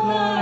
Bye.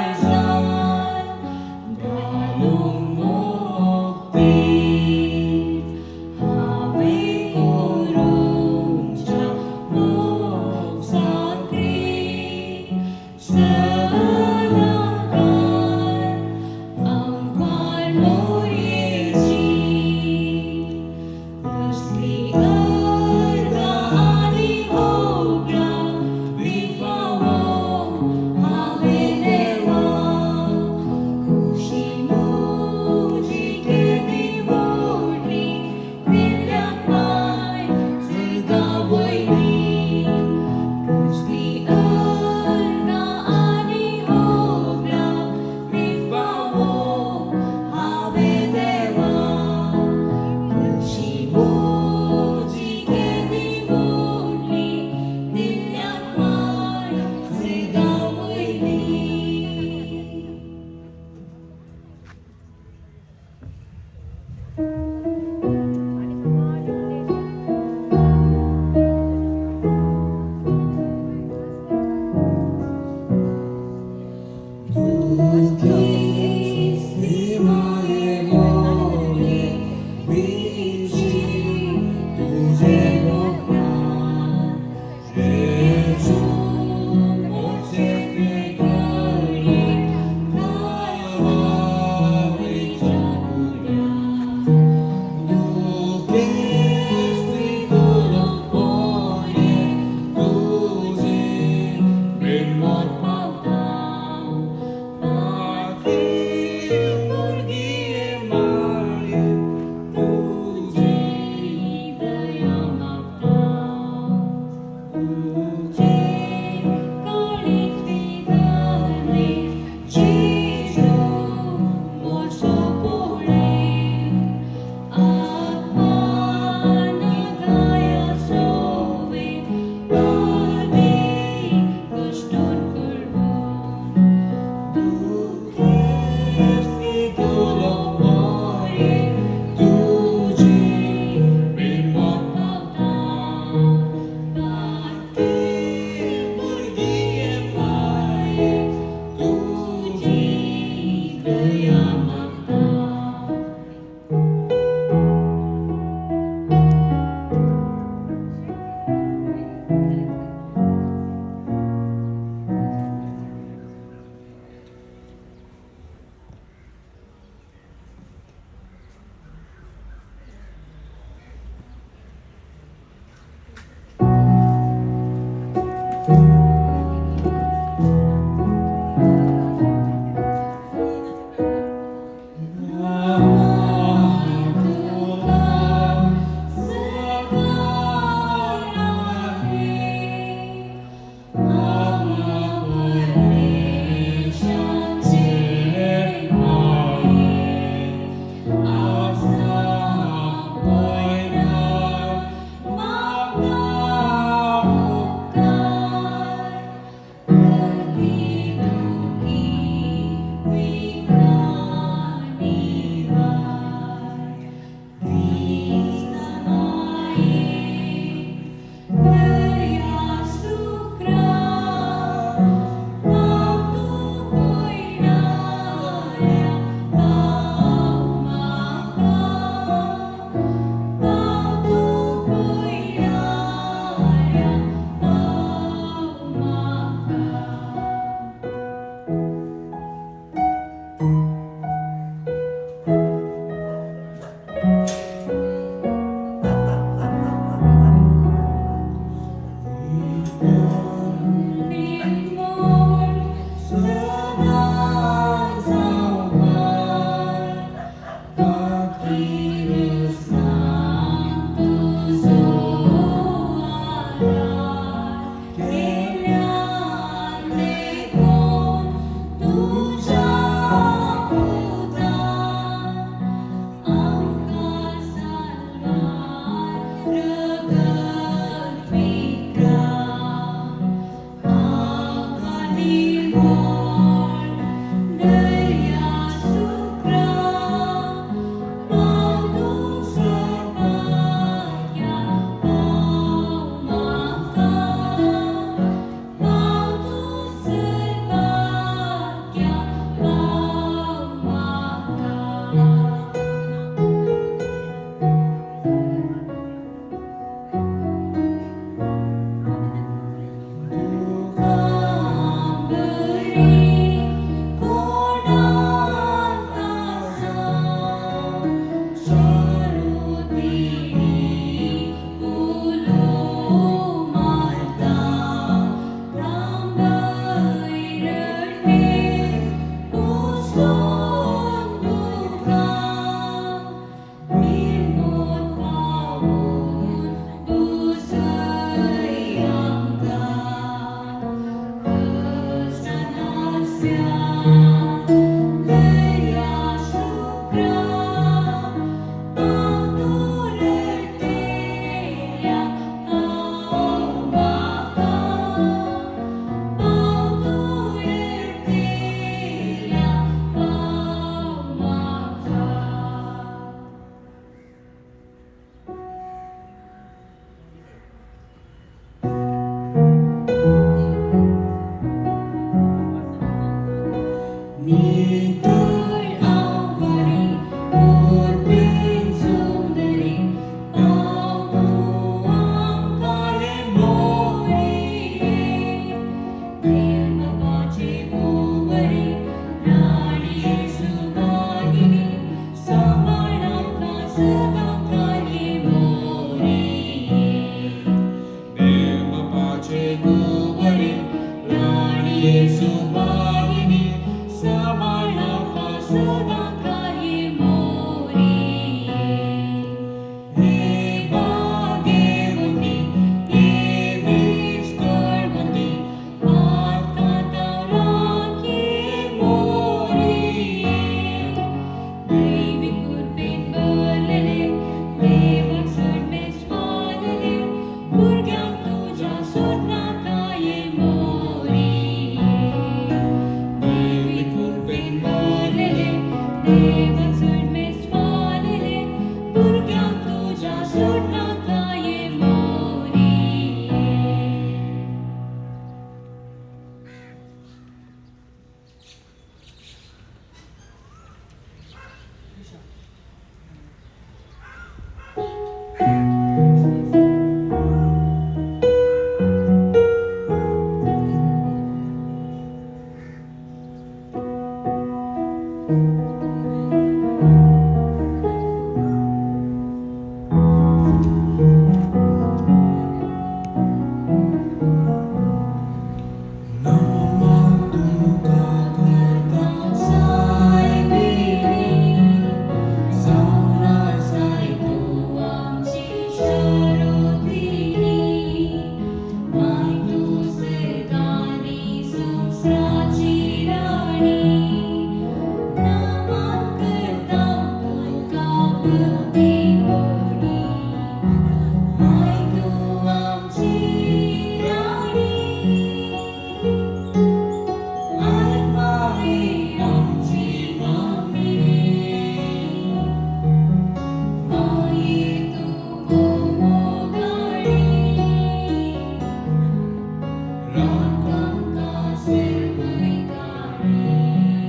राकांका सिरमय काणी।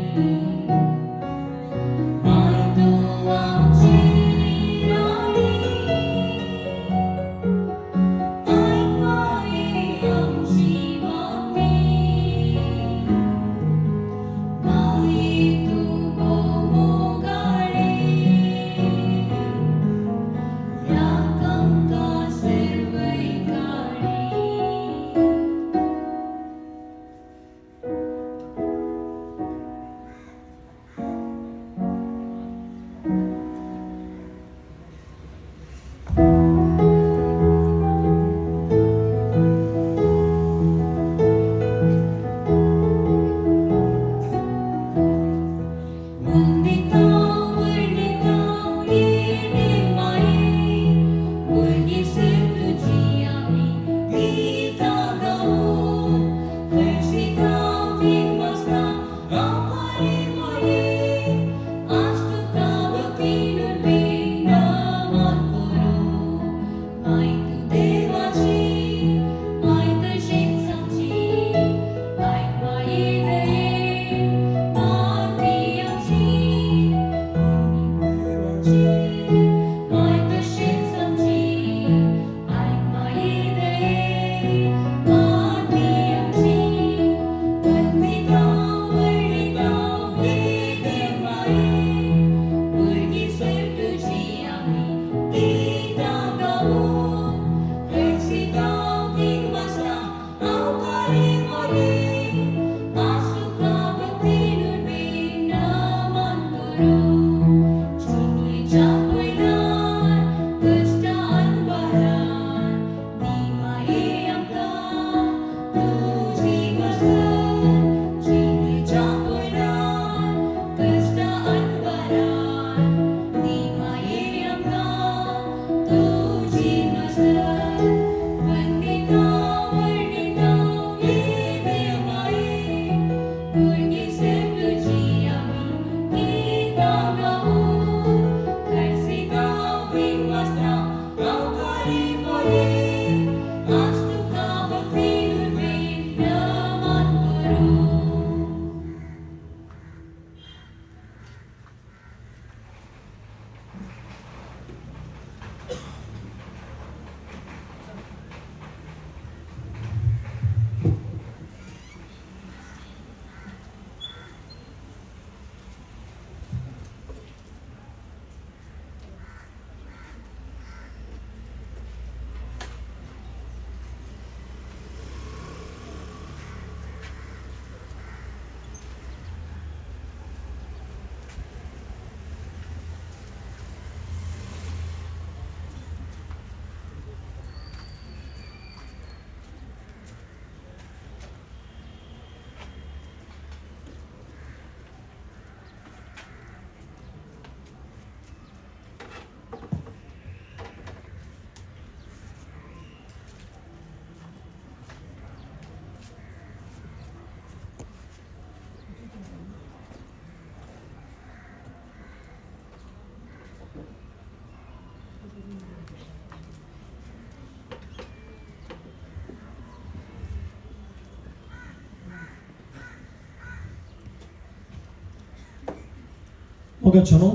मोगाच्यानो,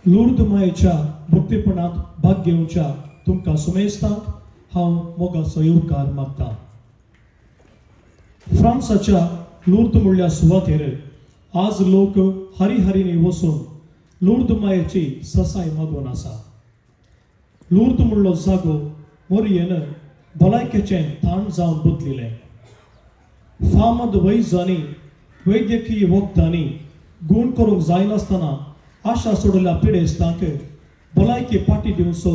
लुर्द मायेच्या भक्तीपणांत भाग घेवच्या तुमकां सुमेस्तांक हांव मोगाचो येवकार मागता. फ्रांसाच्या लुर्द म्हणल्या सुवातेर आज लोक हरिहरीनी वचून लुर्द मायेची ससाय मागून आसा. लुर्द म्हणलो जागो मोरयेन भलायकेचें थाण जावन बदलिलें. फामद वैजांनी वैद्यकीय वखदांनी गूण करूंक जायनासतना आशा सोडिल्ल्या पिडेस्तांक भलायकी पाटी दिवचो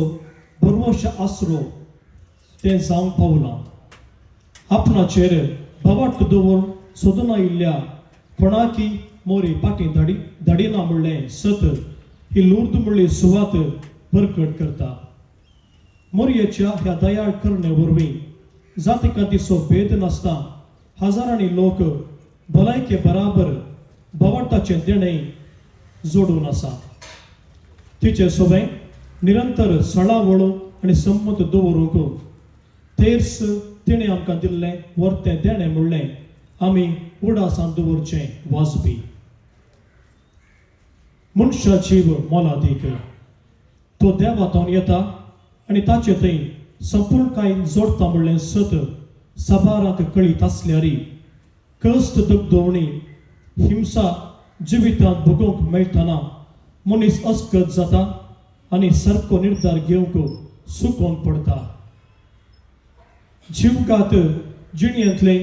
भरवंश आसरो तें जावंक पावलां. आपणाचेर भवाट दवरून सोदून आयिल्ल्या कोणाकी मोरी पाटी धाडी धाडिना म्हणलें सत ही लुर्द म्हणली सुवात परकट करता. मोरयेच्या ह्या दयाळ करणे वरवीं जाती कातीचो भेद नासता हजारांनी लोक भलायके बराबर भवाटाचें देणें जोडून आसा. तिचे सोबें निरंतर सळावळ आनी संमत दवरूंक तेर्स तिणें आमकां दिल्लें वर्तें देणें म्हणलें आमी उडासान दवरचें वाजपी. मनशा जीव मोलादीक, तो देवा येता आनी ताचे थंय संपूर्ण कांय जोडटा म्हणलें सत साबारांक कळीत आसल्यार कश्ट, दगदोवणी, हिंसा जिवितांत भोगोवंक मेळटना मनीस अस्कत जाता आनी सारको निर्धार घेवंक सुकोवन पडटा. जिवघात जिणेंतले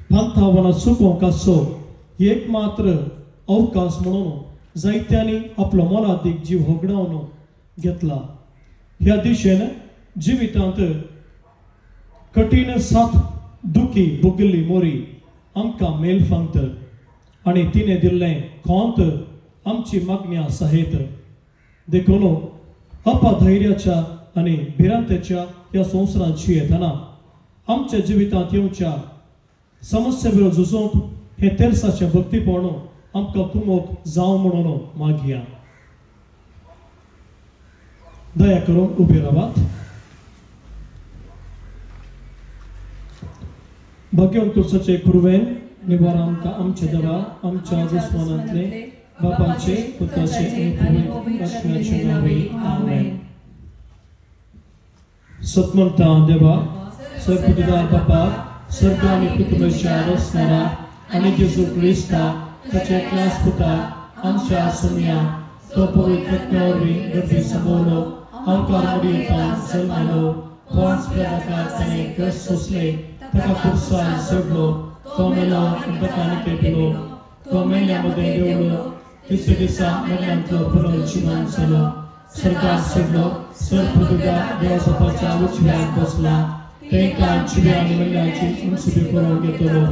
पांथावनां चुकोवंक आसचो एक मात्र अवकाश म्हणून जायत्यांनी आपलो मोलादीक जीव होगडावन घेतला. ह्या दिशेन जिवितांत कठीण साथ दुखी भोगिल्ली मोरी आमकां मेल फांगत आनी तिणें दिल्लें खोंत आमची मागण्या सहेत. देखून अपधैर्याच्या आनी भिरांतेच्या ह्या संवसारांत जियेतना आमच्या जिवितांत येवच्या समस्या विरोध झुजोवंक हें तेर्साचें भक्तीपण आमकां कुमोक जावं म्हणून मागया. दया करून उबे रावात. भाग्यवंत तुळसाचे कुरवेन निवार आमकां आमच्या देवा आमच्या दुस्मानांतले बापाचे, पुताचे आनी पवित्र आत्म्याचे नांवे, आमेन. सतमंता देवा, सर्वपुदार बापा, सर्ग आनी पृथ्वीच्या रचणारा आनी जेजू क्रिस्ता ताच्या एकल्याच पुता आमच्या सुमया, तो पवित्र आत्म्या वरवीं गर्भी संभवलो, आमकां मोडयेतान जल्मलो, पोंस पिलाताक ताणें कश्ट सोंसले, ताका खुरसार सोडलो, तो मेलो आनी ताका निकेपिलो, तो मेल्या मदें देंवलो, तिसऱ्या दिसा मेल्ल्यांतलो पुनर्जिवन जालो, स्वर्गार सोडलो, सर्वपुदा देव बापाच्या उजव्याक बसला, तांकां जिव्या आनी मेल्ल्यांची उंचबी करून घेतलो.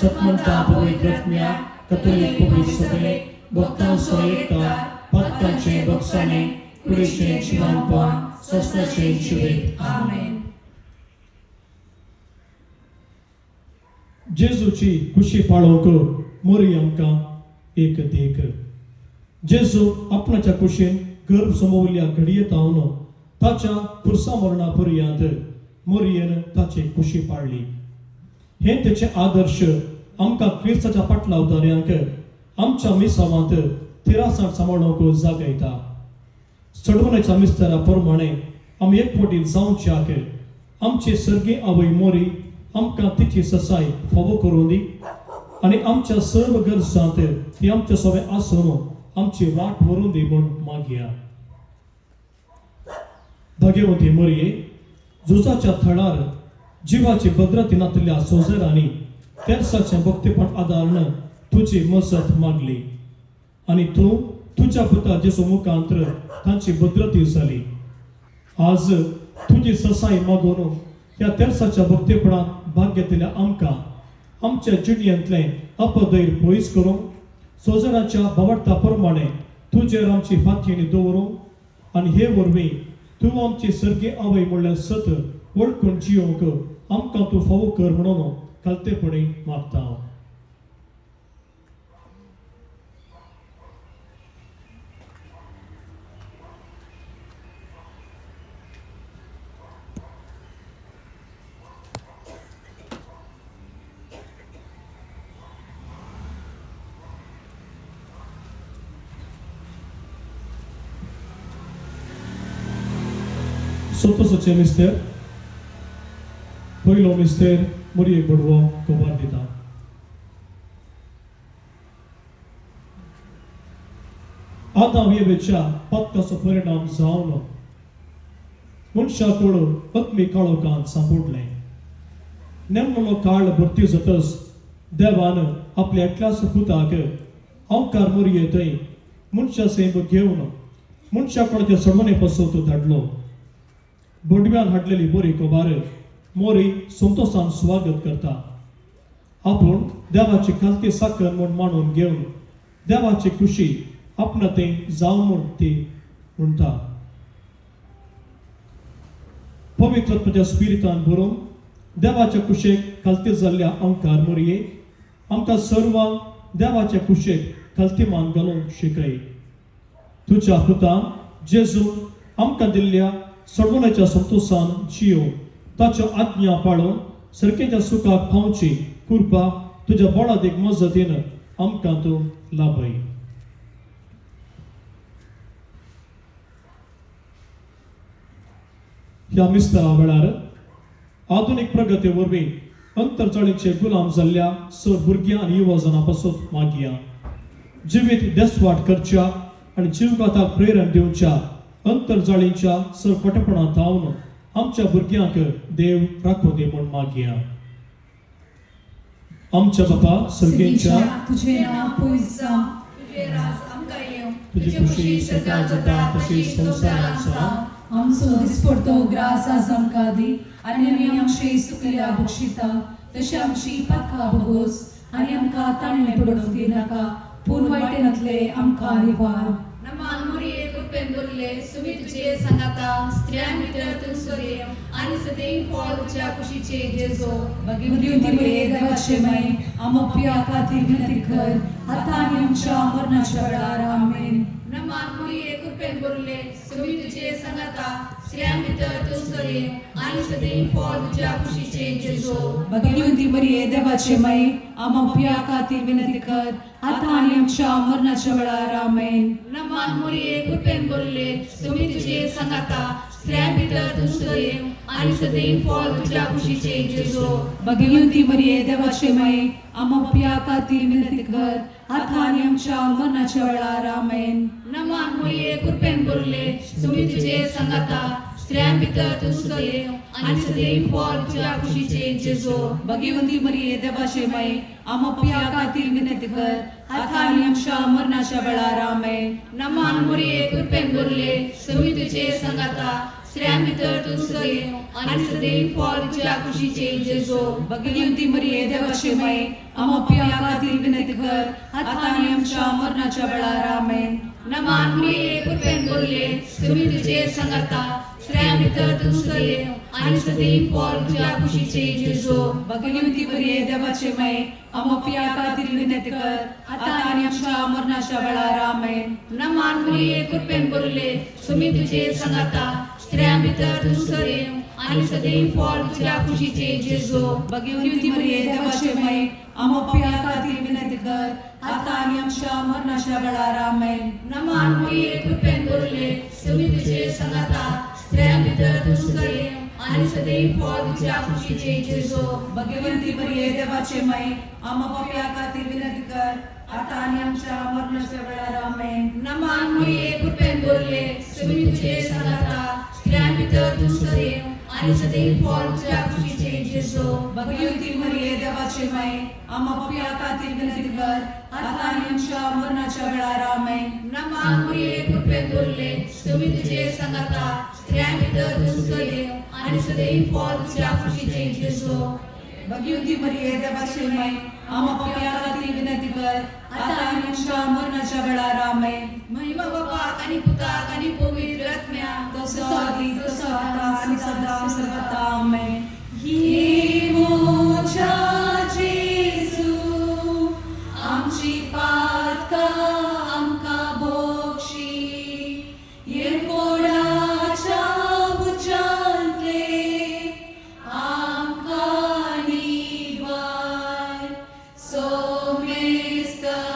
सतमंता पवित्र आत्म्या, कथोलीक पवित्र सभे, भक्तांचो एकता, पातकांचें भोगसाणें, कुडीचें जिवनपण, संवसाराचें जिवीत, आमेन. जेजूची खुशी पाळोवंक मोरी आमकां एक देख. जेजू आपणाच्या कुशीन गर्भ समवल्ल्या घडये तावन ताच्या खुर्सा मरणा पर्यंत मोरयेन ताची खुशी पाळ्ळी. हे तेचे आदर्श आमकां क्रिस्ताच्या पाटलावदाऱ्यांक आमच्या मिसावांत थिरासाण सांबाळूंक जागयता. चडवण्याच्या मिस्तारा प्रमाणे आमी एकवटीत जावच्याक आमची सर्गी आवय मोरी आमकां तिची ससाय फावो करूं दी आनी आमच्या सर्व गरजांत ती आमच्या सोबे आसून आमची वाट व्हरूं दी म्हूण मागया. भाग्यवंती मोरये, झुजाच्या थळार जिवाची भद्रती नातिल्ल्या सोजरांनी तेर्साचें भक्तीपण आदारण तुजी मजत मागली आनी तूं तुज्या पुता जेजू मुखांत्र तांची भद्रती जाली. आज तुजी ससाय मागून ह्या तेर्साच्या भक्तीपणांत भाग घेतल्या आमकां आमच्या जिणयेंतलें अपधैर्य पयस करूंक सोजराच्या भावार्था प्रमाणे तुजेर आमची फातयेणी दवरूंक आनी हे वरवीं तूं आमची सर्गी आवय म्हणल्यार सत वळखून जियोवंक आमकां तूं फावो कर म्हणून खालतेपणी मागता. संतोषाचे मिस्तेर. पयलो मिस्तेर मोरयेक भटवो खबर दिता. आदाम हेवेच्या पत्काचो परिणाम जावन मनशा कडून आत्मीक काळोखान सांपडलें. नेमलो काळ भरती जातच देवान आपल्या एकल्याच पुताक अंकार मोरये थंय मनशा सेंब घेवन मनशा कोणाच्या सडवणे पासून धाडलो. भटव्यान हाडलेली बरी खबर मोरी संतोषान स्वागत करता. आपूण देवाची खालती साकर म्हूण मानून घेवन देवाची खुशी आपणा थंय जावं म्हूण ती म्हणटा. पवित्र आत्म्याच्या स्पिरितान भरून देवाच्या कुशेक खालती जाल्ल्या अंकार मोरये आमकां सर्वांक देवाच्या कुशेक खालती मान घालूंक शिकय. तुज्या पुतान जेजून आमकां दिल्ल्या सडवण्याच्या संतोशान जियो ताच्यो आज्ञा पाळून सरकेच्या सुखाक पावची कृपा तुज्या बळादीक मजतीन आमकां तूं लाभय. ह्या मिस्तरा वेळार आधुनीक प्रगती वरवीं अंतरजाळीचे गुलाम जाल्ल्या सर भुरग्यां आनी युवा जनां पासून मागया. जिवीत देसवाट करच्या आनी जिवघाताक प्रेरण दिवच्या अंतरजाळीच्या सर खोटेपणां थावन आमच्या भुरग्यांक देव राखूं दी म्हूण मागया. आमच्या बापा सर्गेच्या, तुझे नाव पयस जावं, तुझे राज आमकां येवं, तुजी खुशी स्वर्गात जाता तशी संवसारांत जावं. आमचो दिसपडतो ग्रास आज आमकां दी आनी आमी आमचे सुकल्या बक्षिता तशी आमची पातकां भोगोस आनी आमकां ताणें पडोवंक दिनाका, पूण वायटेनांतले आमकां निवार. नमान मोरये, कृपेन भरले, सुमी तुझे सांगाता, स्त्रियां भितर तूं सुदेव आनी सदैव फळ तुझ्या कुशीचे जेजो. भगिनी मरिये, देवाचे माई, आमकां पिया खातीर विनंती कर, आतां आनी आमच्या मरणाच्या वेळार. आमेन. नमान मोरये, कृपेन भरले, सुमी तुझे सांगाता, स्त्रियां भितर तूं सुदेव आनी सदैव फळ तुझ्या कुशीचे जेजो. भगिनी मरिये, देवाचे माई, आमकां पिया खातीर विनंती कर, आतां आनी आमच्या मरणाच्या वेळार. आमेन. नमान मोरये, कृपेन भरले, सुमी तुझे सांगाता, स्त्रियां भितर तूं सुदेव आनी सदैव फळ तुझ्या कुशीचे जेजो. भगिनी मरिये, देवाचे माई, आमकां पिया खातीर विनंती कर, आतां आनी आमच्या मरणाच्या वेळार. आमेन. नमान मोरये, कृपेन भरले, सुमी तुझे सांगाता, स्त्रियां भितर तूं सुदेव आनी सदैव फळ तुझ्या कुशीचे जेजो. भगिनी मरिये, देवाचे माई, आमकां पिया खातीर विनंती कर, आतां आनी आमच्या मरणाच्या वेळार. आमेन. नमान मोरये, कृपेन भरले, सुमी तुझे सांगाता, स्त्रियां भितर तूं सुदेव आनी सदैव फळ तुझ्या कुशीचे जेजो. भगिनी मरिये, देवाचे माई, आमकां पिया खातीर विनंती कर, आतां आनी आमच्या मरणाच्या वेळार. आमेन. नमान मोरये, कृपेन भरले, सुमी तुझे सांगाता, स्त्रियां भितर तूं सुदेव आनी सदैव फळ तुझ्या कुशीचे जेजो. भगिनी मरिये, देवाचे माई, आमकां पिया खातीर विनंती कर, आतां आनी आमच्या मरणाच्या वेळार. आमेन. नमान मोरये, कृपेन भरले, सुमी तुझे सांगाता, स्त्रियां भितर तूं सुदेव आनी सदैव फळ तुझ्या कुशीचे जेजो. भगिनी मरिये, देवाचे माई, आमकां पिया खातीर विनंती कर, आतां आनी आमच्या मरणाच्या वेळार. आमेन. नमान मोरये, कृपेन भरले, सुमी तुझे सांगाता, स्त्रियां भितर तूं सुदेव आनी सदैव फळ तुझ्या कुशीचे जेजो. भगिनी मरिये, देवाचे माई, आमकां पिया खातीर विनंती कर, आतां आनी आमच्या मरणाच्या वेळार. आमेन. नमान मोरये, कृपेन भरले, सुमी तुझे सांगाता, स्त्रियां भितर तूं सुदेव आनी सदैव फळ तुझ्या कुशीचे जेजो. भगिनी मरिये, देवाचे माई, आमकां पिया खातीर विनंती कर, आतां आनी आमच्या मरणाच्या वेळार. आमेन. नमान मोरये, कृपेन भरले, सुमी तुझे सांगाता, स्त्रियां भितर तूं सुदेव आनी सदैव फळ तुझ्या कुशीचे जेजो. भगिनी मरिये, देवाचे माई, आमकां पिया खातीर विनंती कर, आतां आनी आमच्या मरणाच्या वेळार. आमेन. महिमा बापाक आणि पुताक आणि पवित्र आत्म्याक, तसो आदी तसो आता आणि सदा सर्वता. आमेन. ये मोच्या जेजू, आमची पातकां आमकां बोक्षी, येरकोडाच्या उच्चांतले आमकां निवार, सोमेस्तत्म्या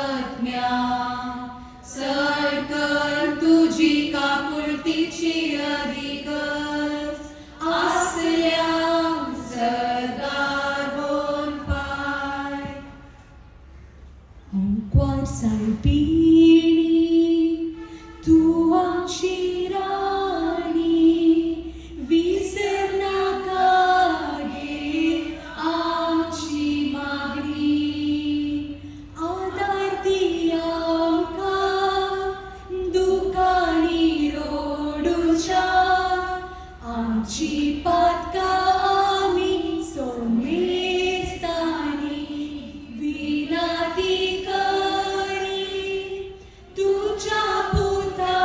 सरकर तुजी सायबिणी तूं आमची राणी विसरनाका गे आमची मागणी आदार दी आमकां दुकांनी रोडुच्या आमची पातकां आमी सोमेस्तांनी विनाती करी तुज्या पुता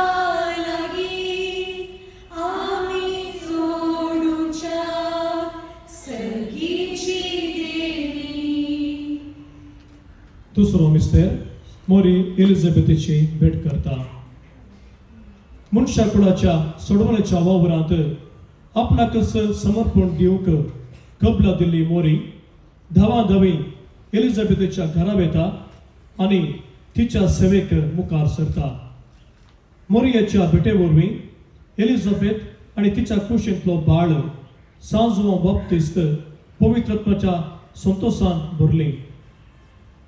लागीं आमी जोडुच्या सर्गीची देणी. दुसरो मिस्तेर मोरी एलिझाबेथीची भेट करता. मनशा कुळाच्या सोडवण्याच्या वावरांत आपणाकच समर्पण दिवंक कबला दिल्ली मोरी धावा धावी एलिझाबेथीच्या घरा वेता आनी तिच्या सेवेक मुखार सरता. मोरियाच्या भेटे वरवीं एलिझाबेथ आनी तिच्या कुशींतलो बाळ सांजवा बाप्तिस्त पवित्रत्वाच्या संतोशान भरली.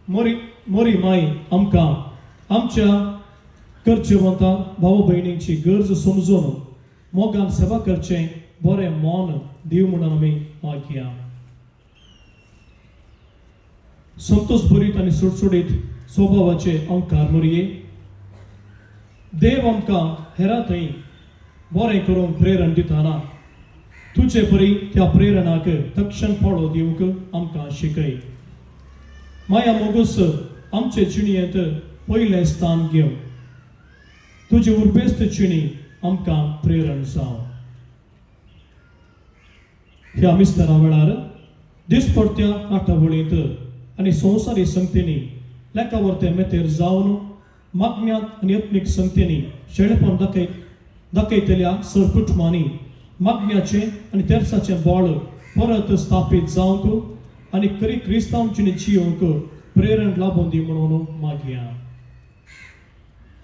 मोरी मोरी माई आमकां आमच्या गरजेवंता भाव भयणींची गरज समजून मोगान सेवा करचें बरें मन दिव म्हणून आमी मागया. संतोष भरीत आनी सुडसुडीत स्वभावाचे अंकार मोरये देव आमकां हेरा थंय बरें करूंक प्रेरण दिताना तुजे परी त्या प्रेरणाक तक्षण पाळो दिवंक आमकां शिकय. माया मोगूस आमचे जिणेंत पयलें स्थान घेवं तुजी उर्बेस्त जिणी आमकां प्रेरण जावं. ह्या मिस्तरा वेळार दिसपडत्या नाटावळींत आनी संवसारी संगतींनी लेखावरते मेतेर जावन मागण्यांत आनी यत्नीक संगतींनी शेळेपण दाखयतल्या सरकुटमांनी मागण्याचें आनी तेर्साचें बळ परत स्थापीत जावंक आनी खरी क्रिस्तांव जिणी जियोवंक प्रेरण लाबून दी म्हणून मागया.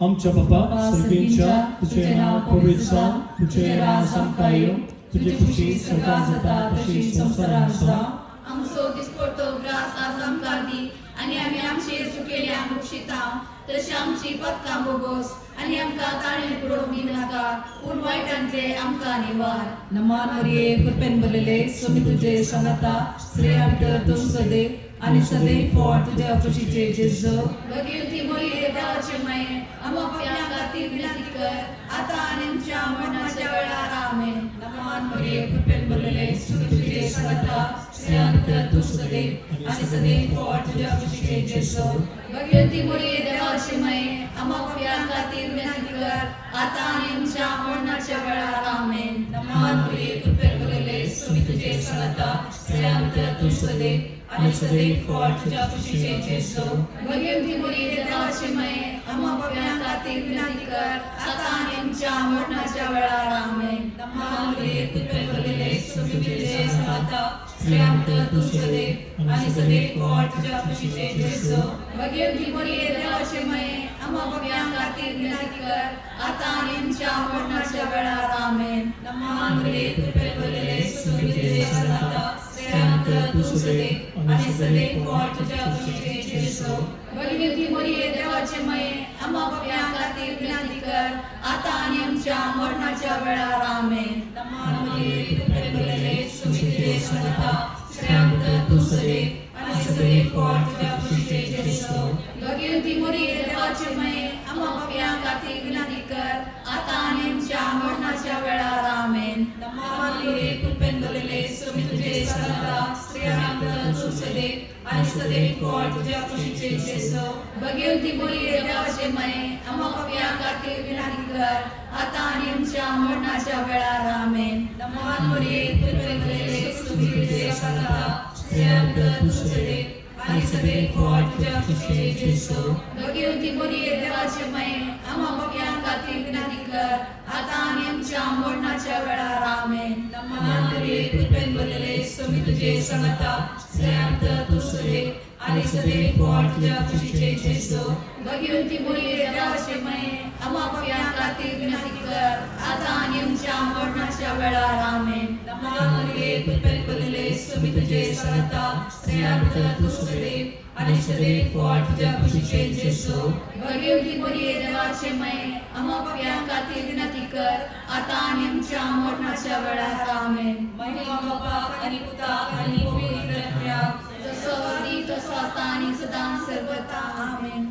आमच्या बापा सर्गींच्या, तुजें नांव पवित्र जावं, तुजें राज आमकां येवं, तुजी खुशी स्वर्गांत जाता तशी संवसारांत जावं. आमचो दिसपडतो ग्रास आज आमकां दी आनी आमी आमचे चुकेल्या बक्षिता तशी आमची पदकां बोगोस आनी आमकां ताणें पुरोवंक दिनाका पूण वायटांतले आमकां निवार. नमान मरिये, कृपेन भरलेले, स्वामी तुझे संगता, स्त्रियां भितर तूं सदैव आनी सदैव फळ तुज्या कुशीचे जेजू. भगीरथी मोरी देवाचे माये आम्हा पाप्यां खातीर विनंती कर आता आनी आमच्या मरणाच्या वेळार. आमेन. नमान मरिये, कृपेन भरलेले, स्वामी तुझे संगता, स्त्रियां भितर तूं सदैव आनी सदैव फळ तुज्या कुशीचे जेजू. भगीरथी मोरी देवाचे माये आम्हा पाप्यां खातीर विनंती कर आता आनी आमच्या मरणाच्या वेळार. आमेन. नमान मरिये, कृपेन भरलेले, स्वामी तुझे संगता, स्त्रियां भितर तूं सदैव आनी सदैव फळ तुज्या कुशीचे जेजू. भगीरथी मोरी देवाचे माये आम्हा पाप्यां खातीर विनंती कर आता आनी आमच्या मरणाच्या वेळार. आमेन. नमान मरिये, कृपेन भरलेले, स्वामी तुझे संगता, स्त्रियां भितर तूं सदैव आनी सदैव फळ तुज्या कुशीचे जेजू. भगीरथी मोरी देवाचे माये आम्हा पाप्यां खातीर विनंती कर आता आनी आमच्या मरणाच्या वेळार. आमेन. नमान मरिये, कृपेन भरलेले, स्वामी तुझे संगता, स्त्रियां भितर तूं सदैव आनी सदैव फळ तुज्या कुशीचे जेजू. भगीरथी मोरी देवाचे माये आम्हा पाप्यां खातीर विनंती कर आता आनी आमच्या मरणाच्या वेळार. आमेन. नमान मरिये, कृपेन भरलेले, स्वामी तुझे संगता, स्त्रियां भितर तूं सदैव आनी सदैव फळ तुज्या कुशीचे जेजू. भगीरथी मोरी देवाचे माये आम्हा पाप्यां खातीर विनंती कर आता आनी आमच्या मरणाच्या वेळार. आमेन. नमान मरिये, कृपेन भरलेले, स्वामी तुझे संगता, स्त्रियां भितर तूं सदैव आनी सदैव फळ तुज्या कुशीचे जेजू. भगीरथी मोरी देवाचे माये आम्हा पाप्यां खातीर विनंती कर आता आनी आमच्या मरणाच्या वेळार. आमेन. नमान मरिये, कृपेन भरलेले, स्वामी तुझे संगता, स्त्रियां भितर तूं सदैव आनी सदैव फळ तुज्या कुशीचे जेजू. भगीरथी मोरी देवाचे माये आम्हा पाप्यां खातीर विनंती कर आता आनी आमच्या मरणाच्या वेळार. आमेन. नमान मरिये, कृपेन भरलेले, स्वामी तुझे संगता, स्त्रियां भितर तूं सदैव आनी सदैव पोट तुज्या कुशीचे जेजू. भगवंती मुरये देवाचे मये, आम्हा पाप्यां खातीर विनंती कर, आतां आनी आमच्या मरणाच्या वेळार. आमेन. नमः मरिये, कृपेन भरिल्ले, स्वामी तुझे सांगाता, स्त्रियां भितर तूं सदैव आनी सदैव पोट तुज्या कुशीचे जेजू. भगवंती मुरये देवाचे मये, आम्हा पाप्यां खातीर विनंती कर, आतां आनी आमच्या मरणाच्या वेळार. आमेन. महिमा बापाक आनी पुताक आनी पवित्र आत्म्याक, जसो आदी तसो आतां आनी सदां सर्वता. आमेन.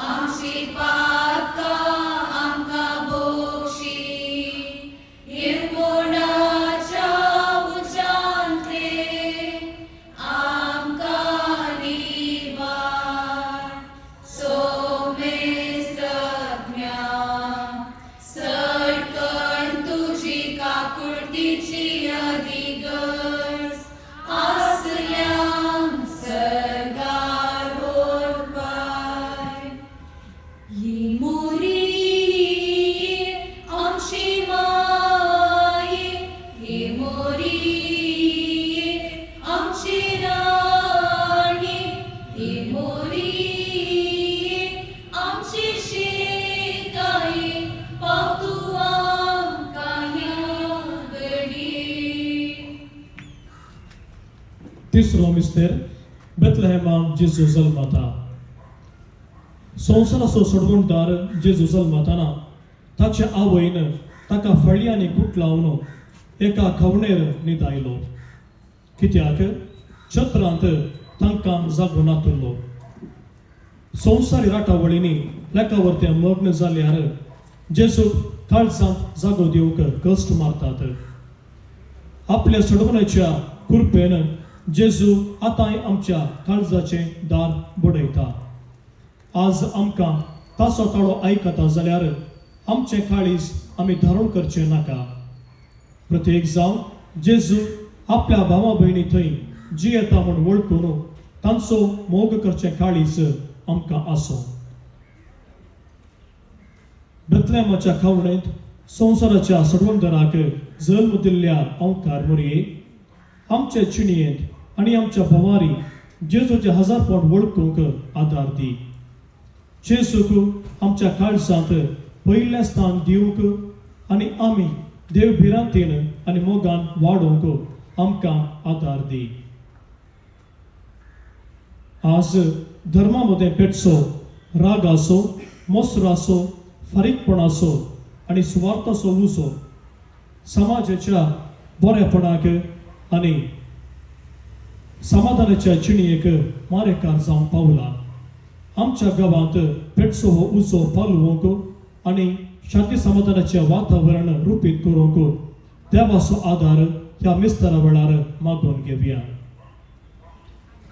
आमची पातकां आमकां बोक्षी, हिरमुणाच्या उज्यांतले आमकां निवार. सोमेस्तज्ञा, सटकण तुजी काकुळतीची अधिगज आसल्यान सर्गार व्हरपाय. ही मोरी आमची माये, ही मोरी आमची राणी, ही मोरी आमची शिकाई, पाव तूं आमकां ह्या घडये. तिसरो मिस्तेर, बेतलहेमाक जेजू जल्मता. संवसाराचो सोडवणदार जेजू जल्मताना ताचे आवयन ताका फळयांनी गुटलावन एका खवणेर न्हिदायलो, कित्याक छत्रांत तांकां जागो नातुल्लो. संवसारी राटावळींनी लेखावरतें मग्न जाल्यार जेजूक काळजांत जागो दिवंक कश्ट मारतात. आपल्या सोडवण्याच्या कृपेन जेजू आतांय आमच्या काळजाचें दार बडयता. आज आमकां ताचो ताळो आयकता जाल्यार आमचें काळीज आमी धारण करचें नाका. प्रत्येक जावं जेजू आपल्या भावा भयणी थंय जियेता म्हूण वळखून तांचो मोग करचें काळीज आमकां आसूं. बेतलेमाच्या खावणेंत संवसाराच्या सोडवणदाराक जल्म दिल्ल्या अंकार मोरये, आमचे चिणयेंत आनी आमच्या भोवारी जेजूचे हजारपण वळखूंक आदार दी. जेजूक आमच्या काळजांत पयलें स्थान दिवंक आनी आमी देव भिरांतीन आनी मोगान वाडोवंक आमकां आदार दी. आज धर्मा मदें पेटचो रागाचो, मोसराचो, फारीकपणाचो आनी सुवार्थाचो उजो समाजाच्या बरेपणाक आनी समाधानाच्या जिणेक मारेकार जावंक पावला. आमच्या गांवांत पेटचो हो उजो पालोवंक आनी शांती समाधानाचें वातावरण रुपीत करूंक देवाचो आदार ह्या मिस्तारा वेळार मागून घेवया.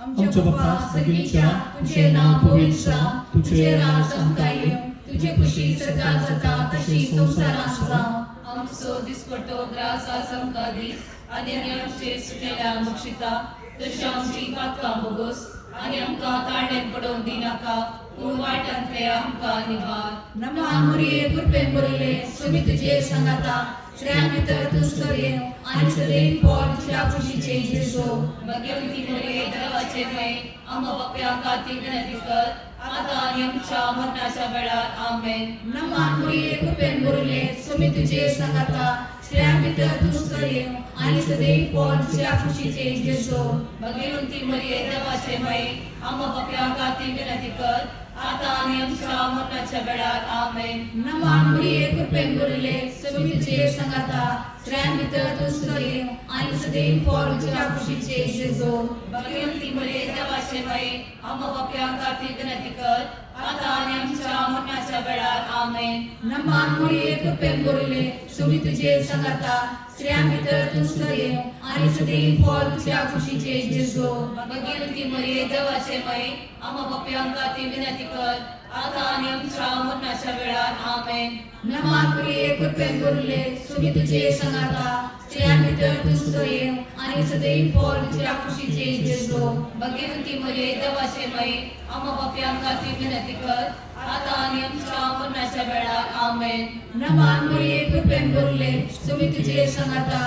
आमच्या बापा सर्गीच्या, तुझे नाव पवित्र जावं, तुझे राज आमकां येवं, तुजे खुशी सरकार जाता तशी संवसारांत जावं. आमचो दिसपट्टो ग्रास आज आमकां दी, आनी आमी आमचे सुटलेल्या बक्षिता, तशी आमची पातकां बोगोस, आनी आमकां ताळ्यान पडोवंक दिनाका, पूण वायटांतले आमकां निवार. नमः मुरिये, कृपेन भरिल्ले, स्वामी तुझे सांगाता, स्त्रियां भितर तूं सदैव आनी सदैव पोट तुज्या कुशीचे जेजू. भगवंती मोरये, देवाचे मये, आम्हा पाप्यां खातीर विनंती कर, आतां आनी आमच्या मरणाच्या वेळार. आमेन. नमः मुरिये, कृपेन भरिल्ले, स्वामी तुझे सांगाता, स्त्रियां भितर तूं सदैव आनी सदैव पोट तुज्या कुशीचे जेजू. भगवंती मरिये, देवाचे मये, आम्हा पाप्यां खातीर विनंती कर, आतां आनी आमच्या मरणाच्या वेळार. आमेन. नमः मुरिये, कृपेन भरिल्ले, स्वामी तुझे सांगाता, स्त्रियां भितर तूं सदैव आनी सदैव पोट तुज्या कुशीचे जेजू. भगवंती मरिये, देवाचे मये, आम्हा पाप्यां खातीर विनंती कर, आतां आनी आमच्या मरणाच्या वेळार. आमेन. नमः मुरिये, कृपेन भरिल्ले, स्वामी तुझे सांगाता, स्त्रियां भितर तूं सदैव आनी सदैव पोट तुज्या कुशीचे जेजू. भगवंती मरिये, देवाचे मये, आम्हा पाप्यां खातीर विनंती कर, आतां आनी आमच्या मरणाच्या वेळार. आमेन. नमः मुरिये, कृपेन भरिल्ले, स्वामी तुझे सांगाता, स्त्रियां भितर तूं सदैव आनी सदैव पोट तुज्या कुशीचे जेजू. भगवंती मरिये, देवाचे मये, आम्हा पाप्यां खातीर विनंती कर, आतां आनी आमच्या मरणाच्या वेळार. आमेन. नमः मुरिये, कृपेन भरिल्ले, स्वामी तुझे सांगाता,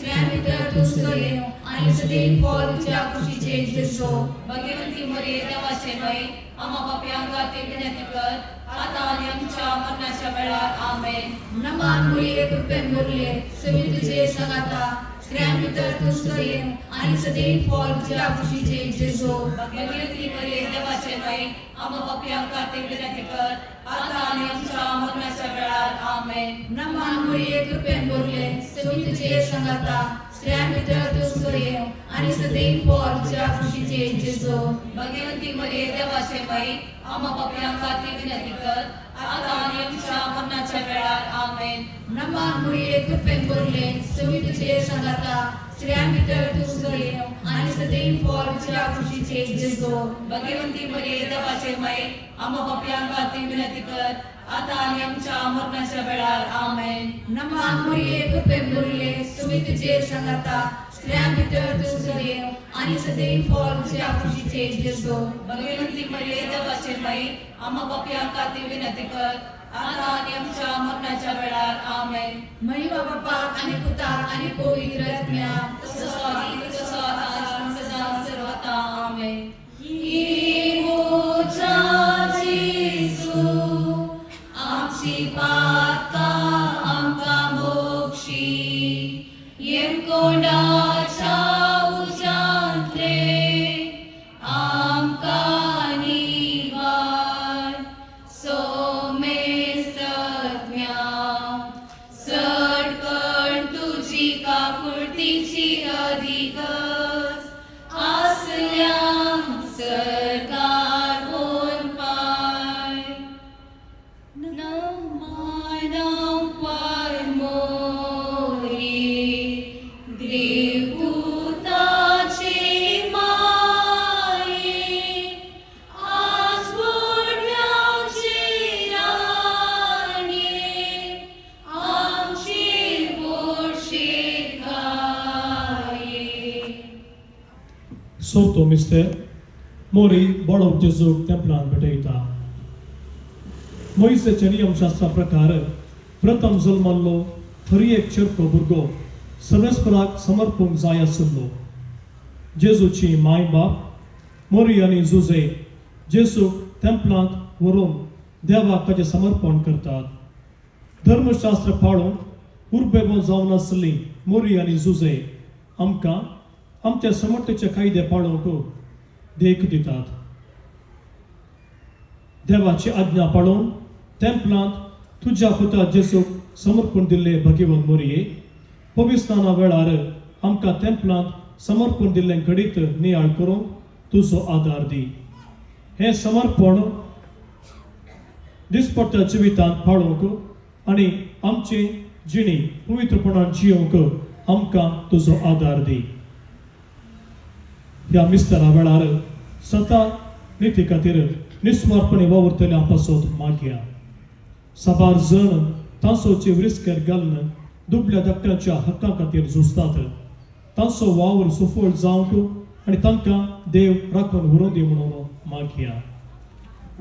स्त्रियां भितर तूं सदेव आनी सदैव फळ तुज्या कुशीचे जेजू. भगवंती मरिये देवाचे माई, आम्हा पापयांक खातीर विनंती कर, आता आनी आमच्या मरणाच्या वेळार. आमेन. नमान मुळये कृपेन भरले, सवी तुझे सांगाता, स्त्रियां भितर तूं सदेव आनी सदैव फळ तुज्या कुशीचे जेजू. भगवंती मरिये देवाचे माई, आम्हा पापयांक खातीर विनंती कर, आता आनी आमच्या मरणाच्या वेळार. आमेन. नमान मुळये कृपेन भरले, सवी तुझे सांगाता, स्त्रियां भितर तूं सदेव आनी सदैव फळ तुज्या कुशीचे जेजू. भगवंती मरिये देवाचे माई, आम्हा पापयांक खातीर विनंती कर, आता आनी आमच्या मरणाच्या वेळार. आमेन. नमान मुळये कृपेन भरले, सवी तुझे सांगाता, स्त्रियां भितर तूं सदेव आनी सदैव फळ तुज्या कुशीचे जेजू. भगवंती मरिये देवाचे माई, आम्हा पापयांक खातीर विनंती कर, आता आनी आमच्या मरणाच्या वेळार. आमेन. नमान मुळये कृपेन भरले, सवी तुझे सांगाता, स्त्रियां भितर तूं सदेव आनी सदैव फळ तुज्या कुशीचे जेजू. भगवंती मरिये देवाचे माई, आम्हा पापयांक खातीर विनंती कर, आता आनी आमच्या मरणाच्या वेळार. आमेन. महिमा बापाक आनी पुताक आनी पवित्र आत्म्याक, तसो आदी तसो आता सदा सर्वता. आमेन. ही मोजा जेजू, आमची पातकां आमकां मोक्षी, येमकोंडाच्या उज्यांतले आमकां निवार, सोमेस्तज्ञा चडकण तुजी काकुळतीची अधिगज आसल्या सरकार कोण पाय नमानां पाय मोरी देवपुताचे माये, आज बोडव्याचे राणे, आमचे बोडशे गाये. चवथो मिस्तेर. मोरी बाळक जेजूक तेंपलान भेटयता. मोयसेच्या नियमशास्त्रा प्रकार प्रथम जल्मल्लो हर एक चेरको भुरगो सर्वेस्पराक समर्पूंक जाय आशिल्लो. जेजूची माय बाप मोरी आनी जुजे जेजूक तेंपलांत व्हरून देवाक ताचें समर्पण करतात. धर्मशास्त्र पाळून उर्बेबो जावन आसली मोरी आनी जुजे आमकां आमच्या समर्थेचे कायदे पाळूंक देख दितात. देवाची आज्ञा पाळून तेंपलांत तुज्या पुता जेजूक समर्पण दिल्ले भगीवन मोरये, पविस्ताना वेळार आमकां तेंपलांत समर्पण दिल्लें घडीत नियाळ करूंक तुजो आदार दी. हें समर्पण दिसपट्ट्या जिवितांत पाळूंक आनी आमची जिणी पवित्रपणान जियोवंक आमकां तुजो आदार दी. ह्या मिस्तरा वेळार सता निती खातीर निस्वार्थपणे वावुरतल्या पासत मागया. साबार जण तांसोची रिस्केर घालून दुबल्या धाकट्यांच्या हक्का खातीर झुजतात. तांचो वावर सुफळ जावंक आनी तांकां देव राखून व्हरूं दी म्हणून मागया.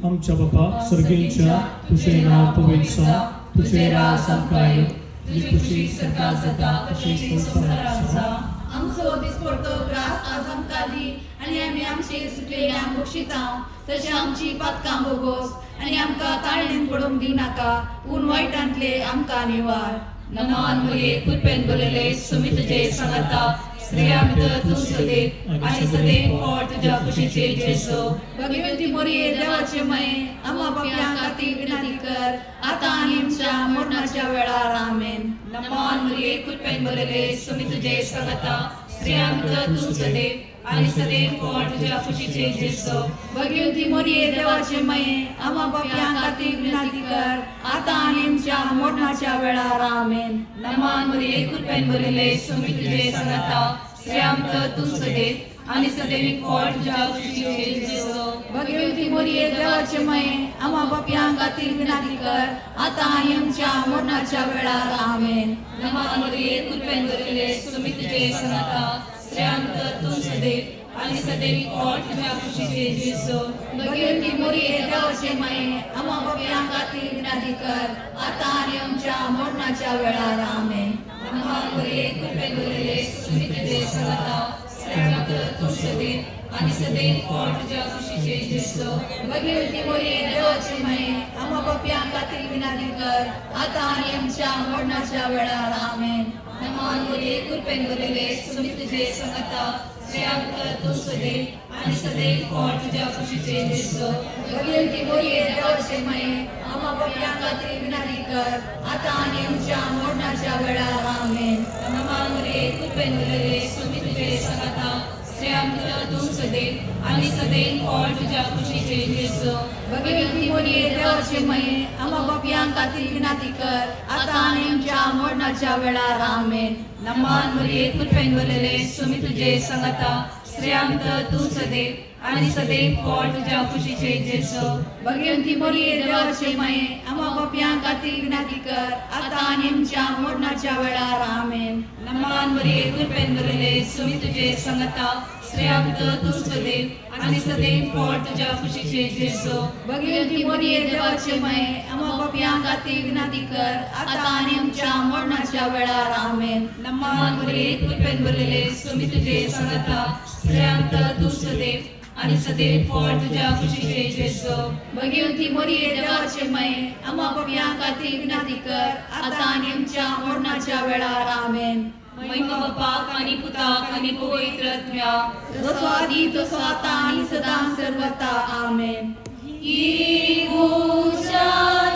आमच्या बापा सर्गेंच्या, तुजें नांव पवित्र जावं, तुजें राज आमकां येवं, तुजी खुशी सरकार जाता तशी संवसारांत जावं. आमचो दिसपडतो ग्रास आज आमकां दी आनी आमी आमचे सुटलेल्यांक बक्षितांव, तशें आमची पातकां भोगोस आनी आमकां ताळणेन पडूंक दिवनाका, पूण वायटांतले आमकां निवार. नमान मरिये कृपेन भरलेले, सुमी तुझे सांगाता, स्त्रियां भितर तूं सदैव आनी सदैव फळ तुज्या कुशीचे जेजू. भगवंती मोरये देवाचे मये, आम्हा पापयां खातीर विनंती कर, आता आनी आमच्या मरणाच्या वेळार. आमेन. नमान मरिये कृपेन भरलेले, सुमी तुझे सांगाता, स्त्रियां भितर तूं सदैव आनी सदैव फळ तुज्या कुशीचे जेजू. भगवंती मोरये देवाचे मये, आम्हा पापयां खातीर विनंती कर, आता आनी आमच्या मरणाच्या वेळार. आमेन. नमान मरिये कृपेन भरलेले, सुमी तुझे सांगाता, स्त्रियां भितर तूं सदैव आनी सदैव फळ तुज्या कुशीचे जेजू. भगवंती मोरये देवाचे मये, आम्हा पापयां खातीर विनंती कर, आता आनी आमच्या मरणाच्या वेळार. आमेन. नमान मरिये कृपेन भरलेले, सुमी तुझे सांगाता, स्त्रियां भितर तूं सदैव आनी सदैव फळ तुज्या कुशीचे जेजू. भगवंती मोरये देवाचे मये, आम्हा पापयां खातीर विनंती कर, आता आनी आमच्या मरणाच्या वेळार. आमेन. नमान मरिये कृपेन भरिल्ले सुमी तुजे सांगाता स्त्रियां भितर तूं सदेव आनी सदैव फळ तुज्या कुशीचे जेजू. भगवती मोरी देवाची माये, आम्हा पाप्यां खातीर विनंती कर, आता आणि आमच्या मरणाच्या वेळार. आमेन. नमान मरिये कृपेन भरिल्ले सुमी तुजे सांगाता स्त्रियां भितर तूं सदैव आनी सदैव फळ तुज्या कुशीचे जेजू. भगवती मोरी देवाची माये, आम्हा पाप्यां खातीर विनंती कर, आता आणि आमच्या मरणाच्या वेळार. आमेन. नमान मरिये कृपेन भरिल्ले सुमी तुजे सांगाता स्त्रियां भितर तूं सदैव आनी सदैव फळ तुज्या कुशीचे जेजू. भगवती मोरी देवाची माये, आम्हा पाप्यां खातीर विनंती कर, आता आणि आमच्या मरणाच्या वेळार. आमेन. नमान मरिये कृपेन भरिल्ले सुमी तुजे सांगाता स्त्रियां भितर तूं सदैव आनी सदैव फळ तुज्या कुशीचे जेजू. भगवती मोरी देवाची माये, आम्हा पाप्यां खातीर विनंती कर, आता आणि आमच्या मरणाच्या वेळार. आमेन. नमान मरिये कृपेन भरिल्ले सुमी तुजे सांगाता स्त्रियां भितर तूं सदैव आनी सदैव फळ तुज्या कुशीचे जेजू. भगवती मोरी देवाची माये, आम्हा पाप्यां खातीर विनंती कर, आता आणि आमच्या मरणाच्या वेळार. आमेन. नमान मरिये कृपेन भरिल्ले सुमी तुजे सांगाता स्त्रियां भितर तूं सदैव आनी सदैव फळ तुज्या कुशीचे जेजू. भगवती मोरी देवाची माये, आम्हा पाप्यां खातीर विनंती कर, आता आणि आमच्या मरणाच्या वेळार. आमेन. महिमा बापाक आनी पुताक आनी पवित्र आत्म्याक. जसो आदी तसो आता आणि सदा सर्वता. आमेन.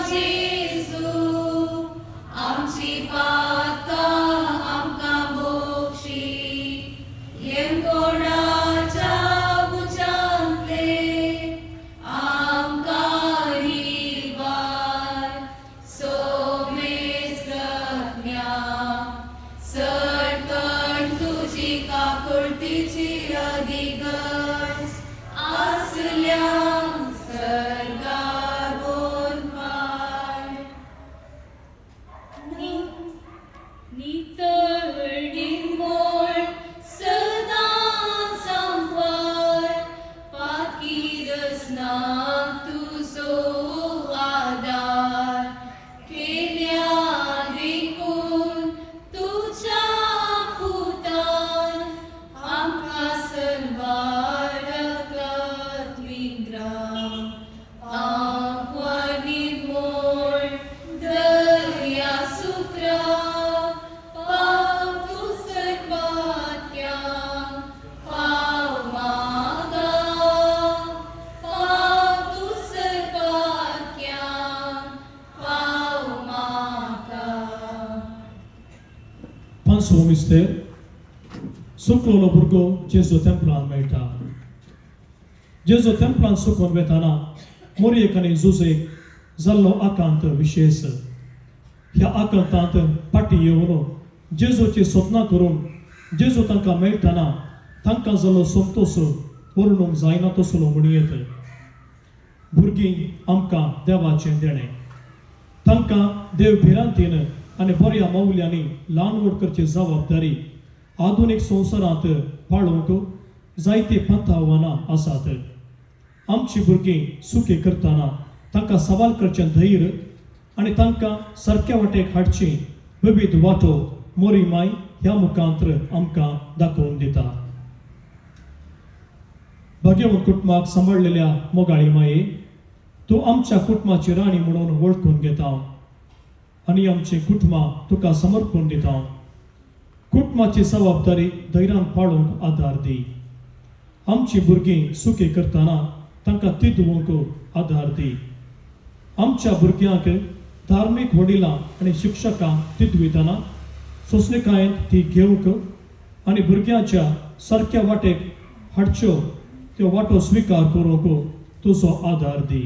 जेजू, आमची पातकां आमकां बोक्षी, येमकोणाच्या उज्यांतले आमकां रिवाय, सोमेस्त्रज्ञा सरकण तुजी काकुळतीची अधिगज आसल्या सर्गार बोलपाय. नितळ निमोळ सदां संपाय, पाकी रसना तुजो आदार, केल्या देखून तुज्या पुतान आमकां सलवार विंद्रा, आंकवार निमोळ दर्या सुत्रा, पाव तूं सर्वात्यांक पाव मागा, पाव तूं सर्वात्यांक पाव मागा. पांचवो मिस्तेर. सुकलोलो भुरगो जेजू तेंपलान मेळटा. जेजू तेंपलान सुकोवन वेताना मोरयेक आनी जुजेक जाल्लो आकांत विशेश. ह्या आकांतांत फाटीं येवन जेजूची स्वप्नां करून जेजू तांकां मेळटना तांकां जाल्लो संतोश वर्णूंक जायना तसलो म्हणयेत. भुरगीं आमकां देवाचें देणें. तांकां देव भिरांतीन आनी बऱ्या मौल्यांनी ल्हान व्हड करची जबाबदारी आधुनीक संवसारांत पाळोवंक जायतीं पंथावानां आसात. आमची भुरगीं सुखी करतना तांकां सवाल करचें धैर्य आनी तांकां सारक्या वाटेक हाडची विविध वाटो मोरी माय ह्या मुखांत्र आमकां दाखोवन दिता. भाग्यवंत कुटुंबाक सांबाळलेल्या मोगाळी माये, तूं आमच्या कुटुंबाची राणी म्हणून वळखून घेता आनी आमची कुटुंबां तुका समर्पण दिता. कुटुंबाची जबाबदारी धैर्यान पाळोवंक आदार दी. आमची भुरगीं सुखी करतना तांकां तिदवंक आदार दी. आमच्या भुरग्यांक धार्मीक वडिलां आनी शिक्षकां तिदवितना सोंसणीकायेन ती घेवंक आनी भुरग्यांच्या सारक्या वाटेक हाडच्यो त्यो वाटो स्विकार करूंक तुजो आदार दी.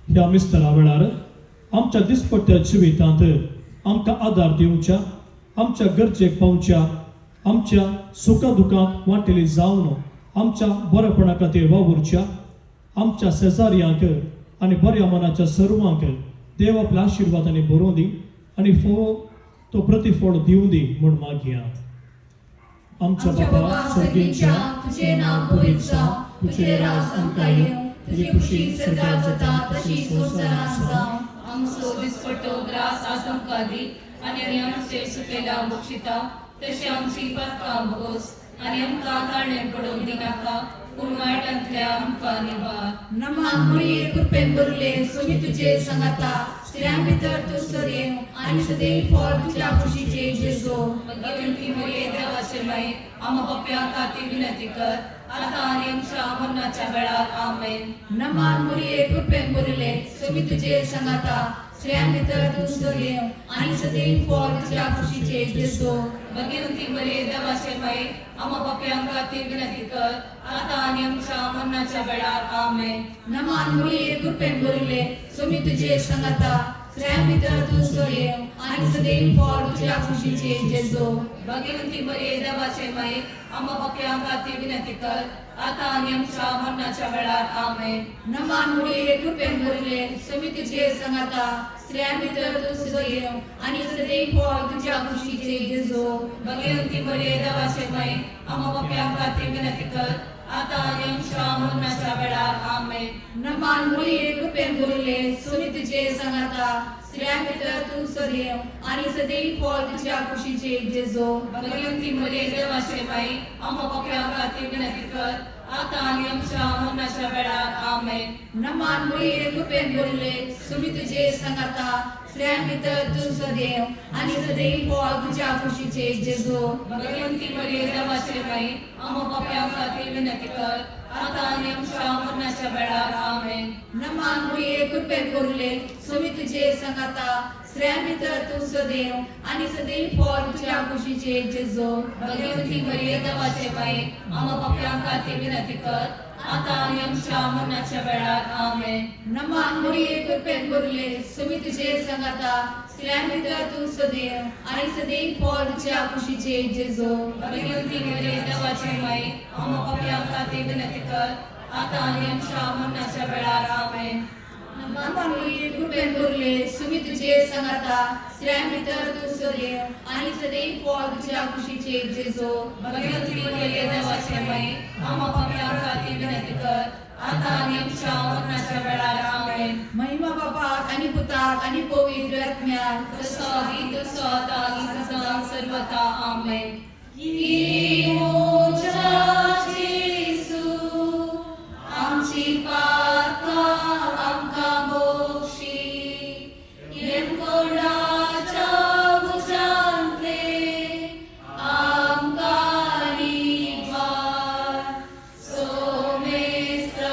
ह्या मिस्तरा वेळार आमच्या दिसपट्ट्या जिवितांत आमकां आदार दिवच्या, आमच्या गरजेक पावच्या, आमच्या सुखा दुखांत वांटेली जावन आमच्या बरेपणा खातीर वावुरच्या आमच्या शेजाऱ्यांक आनी बऱ्या मनाच्या सर्वांक देव आपल्या आशिर्वादांनी बरोवं दी आनी फोव तो प्रतिफळ दिवं दी म्हूण मागया. आमच्या बाबा सर्गींच्या, तुझे नाव पवित्र जावं, तुझे राज आमकां येवं, तुजी खुशी सर्गात जाता तशी संवसारांत जावं. आमचो दिसपट्टो ग्रास आज आमकां दी आनी आमी आमचे सुकेल्या बक्षिता तशी आमची पातकां भोगोस आनी आमकां ताणें पडोवंक दिनाका पूण वायटांतल्या आमकां निवार. नमान मुळये कृपेन भरले, सुमी तुझे संगता, स्त्रियां भितर तूं सदैव आनी सदैव फळ तुझ्या कुशीचे जेजू. भगवंती मरिये, देवाचे माई, आम्हा पाप्यां खातीर विनंती कर, आता आनी आमच्या मरणाच्या वेळार. आमेन. नमान मुळये कृपेन भरले, सुमी तुझे संगता, स्त्रियां भितर तूं सदैव आनी सदैव फळ तुझ्या कुशीचे जेजू. भगवंती मरिये, देवाचे माई, आम्हा पाप्यां खातीर विनंती कर, आता आनी आमच्या मरणाच्या वेळार. आमेन. नमान मुळये कृपेन भरले, सुमी तुझे संगता, स्त्रियां भितर तूं सदैव आनी सदैव फळ तुझ्या कुशीचे जेजू. भगवंती मरिये, देवाचे माई, आम्हा पाप्यां खातीर विनंती कर, आता आनी आमच्या मरणाच्या वेळार. आमेन. नमान मुळये कृपेन भरले, सुमी तुझे संगता, स्त्रियां भितर तूं सदैव आनी सदैव फळ तुझ्या कुशीचे जेजू. भगवंती मरिये, देवाचे माई, आम्हा पाप्यां खातीर विनंती कर, आता आनी आमच्या मरणाच्या वेळार. आमेन. नमान मुळये कृपेन भरले, सुमी तुझे संगता, स्त्रियां भितर तूं सदैव आनी सदैव फळ तुझ्या कुशीचे जेजू. भगवंती मरिये, देवाचे माई, आम्हा पाप्यां खातीर विनंती कर, आता आनी आमच्या मरणाच्या वेळार. आमेन. नमान मुळये कृपेन भरले, सुमी तुझे संगता, स्त्रियां भितर तूं सदैव आनी सदैव फळ तुझ्या कुशीचे जेजू. भगवंती मरिये, देवाचे माई, आम्हा पाप्यां खातीर विनंती कर, आता आनी आमच्या मरणाच्या वेळार. आमेन. नमान मुळये कृपेन भरले, सुमी तुझे संगता, स्त्रियां भितर तूं सदैव आनी सदैव फळ तुझ्या कुशीचे जेजू. भगवंती मरिये, देवाचे माई, आम्हा पाप्यां खातीर विनंती कर, आता आनी आमच्या मरणाच्या वेळार. आमेन. नमान मुळये कृपेन भरले, सुमी तुझे संगता, स्त्रियां भितर तूं सदैव आनी सदैव फळ तुझ्या कुशीचे जेजू. भगवंती मरिये, देवाचे माई, आम्हा पाप्यां खातीर विनंती कर, आता आनी आमच्या मरणाच्या वेळार. आमेन. नमान मुळये कृपेन भरले, सुमी तुझे संगता, स्त्रियां भितर तूं सदैव आनी सदैव फळ तुझ्या कुशीचे जेजू. भगवंती मरिये, देवाचे माई, आम्हा पाप्यां खातीर विनंती कर, आता आनी आमच्या मरणाच्या वेळार. आमेन. महिमा बापाक आणि पुताक आणि पवित्र आत्म्याक. तसो आदी तसो आता आनी सदां सर्वता. आमेन. जेसू, आमची पातकां आमकां बोक्षी, येमकोंडाच्या उज्यांतले आमकां निवार. सोमेस्त्रव्या,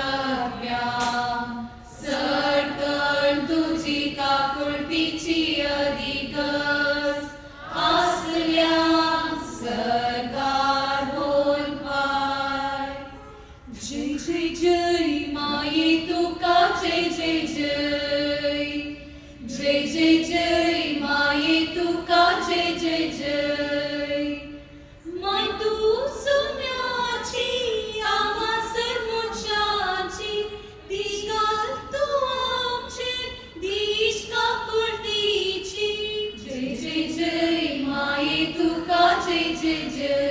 सटकण तुजी काकुळतीची अधिगज आसल्या सरकार बोलपाय. जय जय जय माये तुका, जय जय जय, जय जय जय माये तुका, जय जय जय. माय तूं सुम्याची, आमा सरमुच्याची, दिगाल तूं आमचे दीश काकुळतीची. जय जय जय माये तुका, जय जय जय,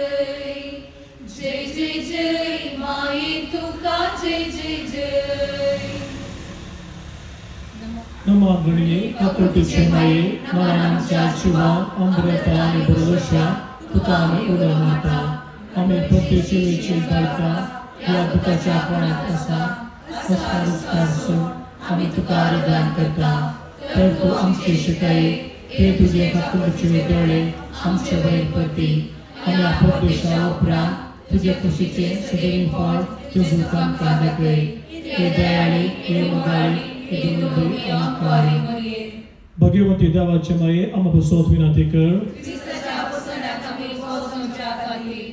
जय जय जय माये तुका, जय जय जय. नमा गणये काकुळतीचे माये, मरणाच्या शिवा अमृता आनी भरवशा तुका आमी उलो मारता. आमी परदेशी वेची गायता ह्या दुखाच्या कोणाक आसा संस्कार आमी तुका आराधन करता. तर तूं आमची शिकाय हे तुजे काकुळतीचे दोळे आमचे वयर पडटी आनी आपदेशा उपरांत तुजे कुशीचे सदैव फळ तुझं आमकां दाखय. हे दयाळी, हे मोगाळी, हे दुर्बळी आमकारी. भगवंती देवाचे माये, आम्हा बसोत विनंती कर. क्रिस्ताच्या पुसण्याक आमी पोचोवच्या खातीर.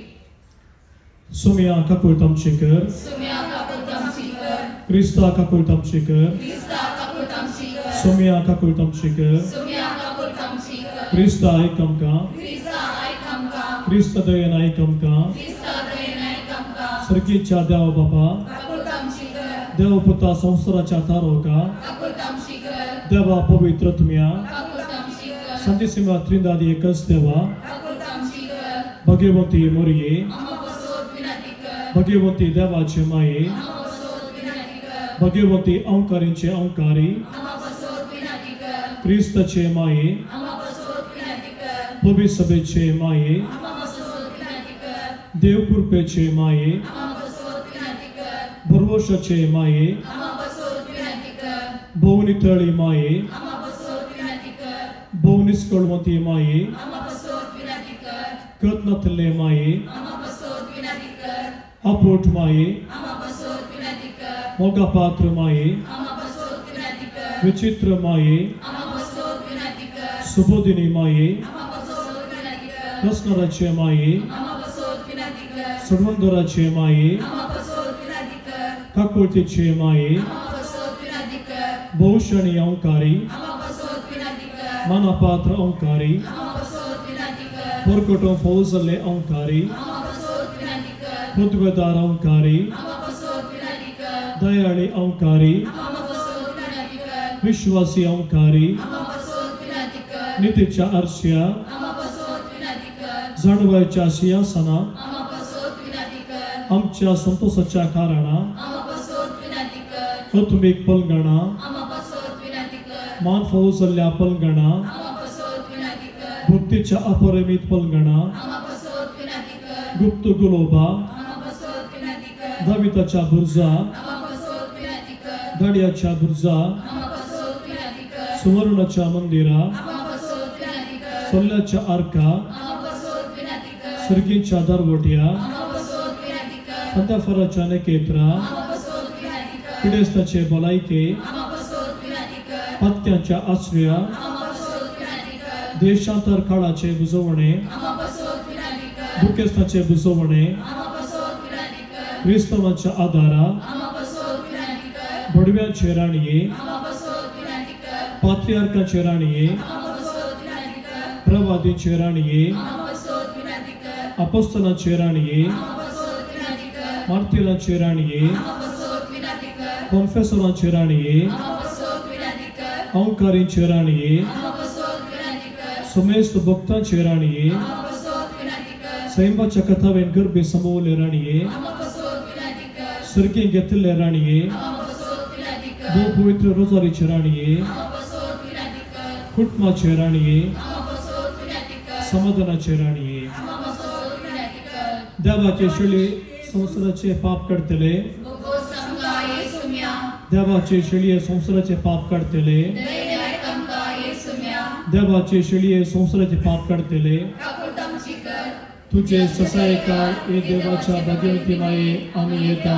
सुमिया काकुळत आमची कर. सुम्या काकुळत आमची कर. क्रिस्ता काकुळत आमची कर. क्रिस्ता काकुळत आमची कर. सुमिया काकुळत आमची कर. सुम्या काकुळत आमची कर. क्रिस्ता आयक आमकां. क्रिस्ता आयक आमकां. क्रिस्त दयेन आयक आमकां. क्रिस्ता दयेन आयक आमकां. सर्गीच्या देव बापा, काकुळत आमची कर. देव पुता संवसाराच्या तारोका, काकुळत आमची कर. देवा पवित्र तुमया, काकुळत आमची कर. संतीसिमा त्रिंदादी एकच देवा, काकुळत आमची कर. भगवंती मोरये, आम्हा बसोत विनंती कर. भगवंती देवाचे माये, आम्हा बसोत विनंती कर. भगवंती अंकारींचे अंकारी, आम्हा बसोत विनंती कर. क्रिस्ताचे माये, आमा पासत विनंती कर. पवित्र सभेचे माये, आमा पासत विनंती कर. देव कृपेचे माये, आमा पासत विनंती कर. भरवशाचे माये, आमा पासत विनंती कर. भोवनितळी माये, आमा पासत विनंती कर. भोवनिस्कळवंती माये, आमा पासत विनंती कर. कत माये, आमा पासत विनंती कर. आपोट माये, आमा पासत विनंती कर. मोगापात्र माये, आमा पासत विनंती कर. विचित्र माये, आमा पासत विनंती कर. सुबोधिनी माये, आमा पासत विनंती कर. रसनराचे माये, आमा पासत विनंती कर. सोडवंदराचे माये, आमा पासत विनंती कर. काकुळतीचे माये, आमा पासत विनंती कर. बहुशणी अंकारी, आमा पासत विनंती कर. मानापात्र अंकारी, आमा पासत विनंती कर. पोरकटो फौजले अंकारी, आमा पासत विनंती कर. पृथ्वेदार अंकारी, आमा पासत विनंती कर. दयाळी अंकारी, आमा पासत विनंती कर. विश्वासी अंकारी, आमा पासत विनंती कर. नितीच्या आरश्या, आमा पासत विनंती कर. जाणवायच्या सिंहासना, आमा पासत विनंती कर. आमच्या संतोषाच्या कारणा, आमा पासत विनंती कर. आत्मिक पलंगणा, आमा पासत विनंती कर. मान फौजल्या पलंगणा, आमा पासत विनंती कर. भक्तीच्या अपरिमित पलंगणा, आमा पासत विनंती कर. गुप्त गुलोबा, आमा पासत विनंती कर. दाविताच्या बुर्जा, आमा पासत विनंती कर. दाडियाच्या बुर्जा, आमा पासत विनंती कर. सुवर्णाच्या मंदिरा, आमा पासत विनंती कर. सोल्ल्याच्या आरका, आमा पासत विनंती कर. सर्गीच्या दारवट्या, आमा पासत विनंती कर. संध्याफराच्या नकेत्रा, आमा पासत विनंती कर. पिडेस्ताचे भलायके, आमा पासत विनंती कर. पत्त्यांच्या आश्रया, आमा पासत विनंती कर. देशांतर काळाचे बुजवणे, आमा पासत विनंती कर. दुखेस्ताचे बुजवणे, आमा पासत विनंती कर. क्रिस्तवाच्या आधारा, आमा पासत विनंती कर. बडव्याचे राणये, आमा पासत विनंती कर. पात्रियार्काचे राणये, आमा पासत विनंती कर. प्रवादीचे राणये, आमा पासत विनंती कर. अपस्तनाचे राणये, आमा पासत विनंती कर. मार्तीलाचे राणये, आमा पासत विनंती कर. कॉन्फेसरांचे राणये, आमा पासत विनंती कर. अंकारींचे राणये, आमा पासत विनंती कर. सुमेस्त भक्तांचे राणये, आमा पासत विनंती कर. सैंबाच्या कथावेन गर्भी समवले राणये, आमा पासत विनंती कर. सर्गी घेतले राणये, आमा पासत विनंती कर. भोव पवित्र रोजारीचे राणये, आमा पासत विनंती कर. कुटुंबाचे राणये, आमा पासत विनंती कर. समाधानाचे राणये, आमा पासत विनंती कर. देवाचे शेळी संसाराचे पाप काडतले, भोगोस आमकां येसुम्या. देवाचे शेळये संसाराचे पाप काडतले, दयेन आयक आमकां येसुम्या. देवाचे शेळये संसाराचे पाप काडतले, काकूट आमची कर. तुझे ससायकार हे देवाच्या भाग्यवती माये आम्ही येता,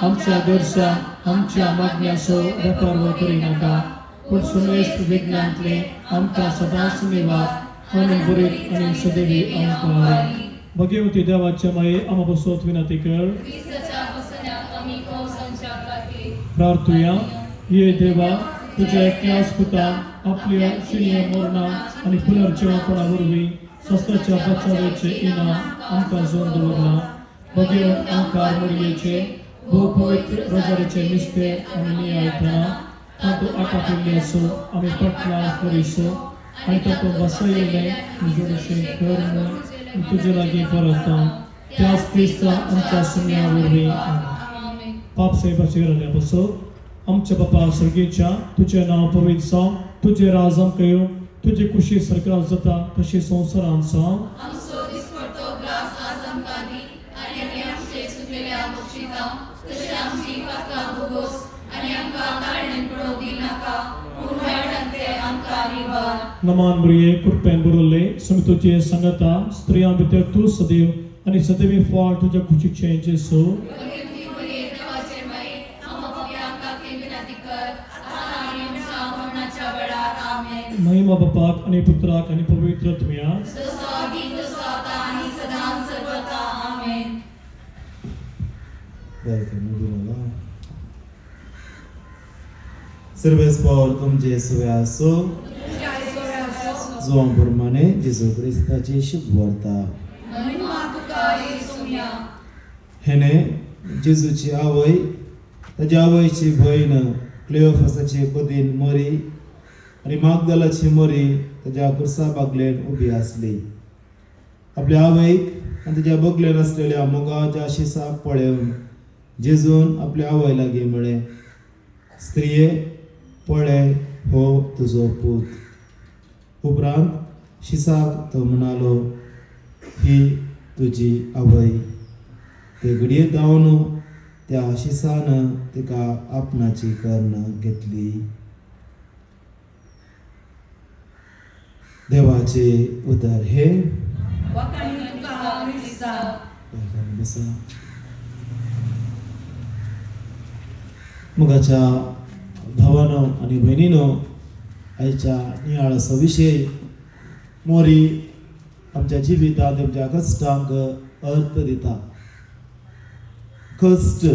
आमच्या गरजा आमच्या मागण्याचो वेपार करिनाका, पूण सुमेस्त विज्ञांतले आमकां सदांच निवार आनी बरीत आनी सदैवी आमकां. भगवती देवाच्या माये आम्हा बसोत विनंती कर. क्रिस्ताच्या वसण्याक आमी फौजांच्या खातीर प्रार्थुया. ये देवा, तुझ्या एकल्याच पुता आपल्या शिणये मरणा आनी पुनर्जिवपणा वरवीं संस्थाच्या बचावेचे इनाम आमकां जोन दवरला, बगेवन आमकां मरयेचे भोव पवित्र रोजारीचे निस्ते आनी नियाळटना तातूंत आटापिल्ले आसो आमी पटला करिसो आनी तातूंत बसयिल्लें जोडशें कर म्हूण तुजे लागीं परता, त्याच क्रिस्ता आमच्या सुम्या वरवीं. आमेन. आमेन. पाप साहेबाचेर आल्या बसो. आमच्या बापा सर्गेच्या, तुजें नांव पवित्र जावं, तुजें राज आमकां येवं, तुजी कुशी सरकार जाता तशी संवसारांत जावं. आमचो दिसपडतो ग्रास आज आमकां दी आनी आमी आमचे चुकलेल्या बक्षिता तशें आमची पातकां भोगोस आनी आमकां ताळणेन पडोवंक दिनाका, पूण वायटांतले आमकां निवार. नमान मरिये, कृपेन बरोल्ले, सुमी तुजे सांगता, स्त्रियां भितर तूं सदैव आनी सदैवी फळ तुज्या कुशीचें जेसू. भगवती मरिये, देवाचे माये, आम्हा पापयांक खातीर विनंती कर, आतां आनी आमच्या मरणाच्या वेळार. आमेन. महिमा बापाक आनी पुत्राक आनी पवित्र आत्म्या. जसो आदी तसो आता आणि सदां सर्वता. आमेन. सर्वेस्पोर तुमचे सुवे आसो. तुमच्या आसो. जुवां प्रमाणे जेजू क्रिस्ताची शुभ वार्ता. महिमा तुका येसुम्या. हेणे जेजूची आवय, ताज्या आवयची भयण, क्लियोफासाची बदीन मरी आनी मागदलाची मरी ताज्या कुर्सा बागलेन उबी आसली. आपल्या आवयक आनी ताज्या बगलेन आसलेल्या मोगाच्या शिसाक पळेवन जेजून आपल्या आवय लागीं म्हळें, स्त्रिये, पळय हो तुजो पूत. उपरांत शिसाक तो म्हणालो, ही तुजी आवय. ते घडये धांवन त्या शिसान तिका आपणाची कर्ण घेतली. देवाचे उतर हे. वाखाणी तुका क्रिस्ता. बसा. मोगाच्या भावानो आनी भयणीनो, आयच्या नियाळाचो विशय मोरी आमच्या जिवितांत आमच्या कश्टांक अर्थ दिता. कश्ट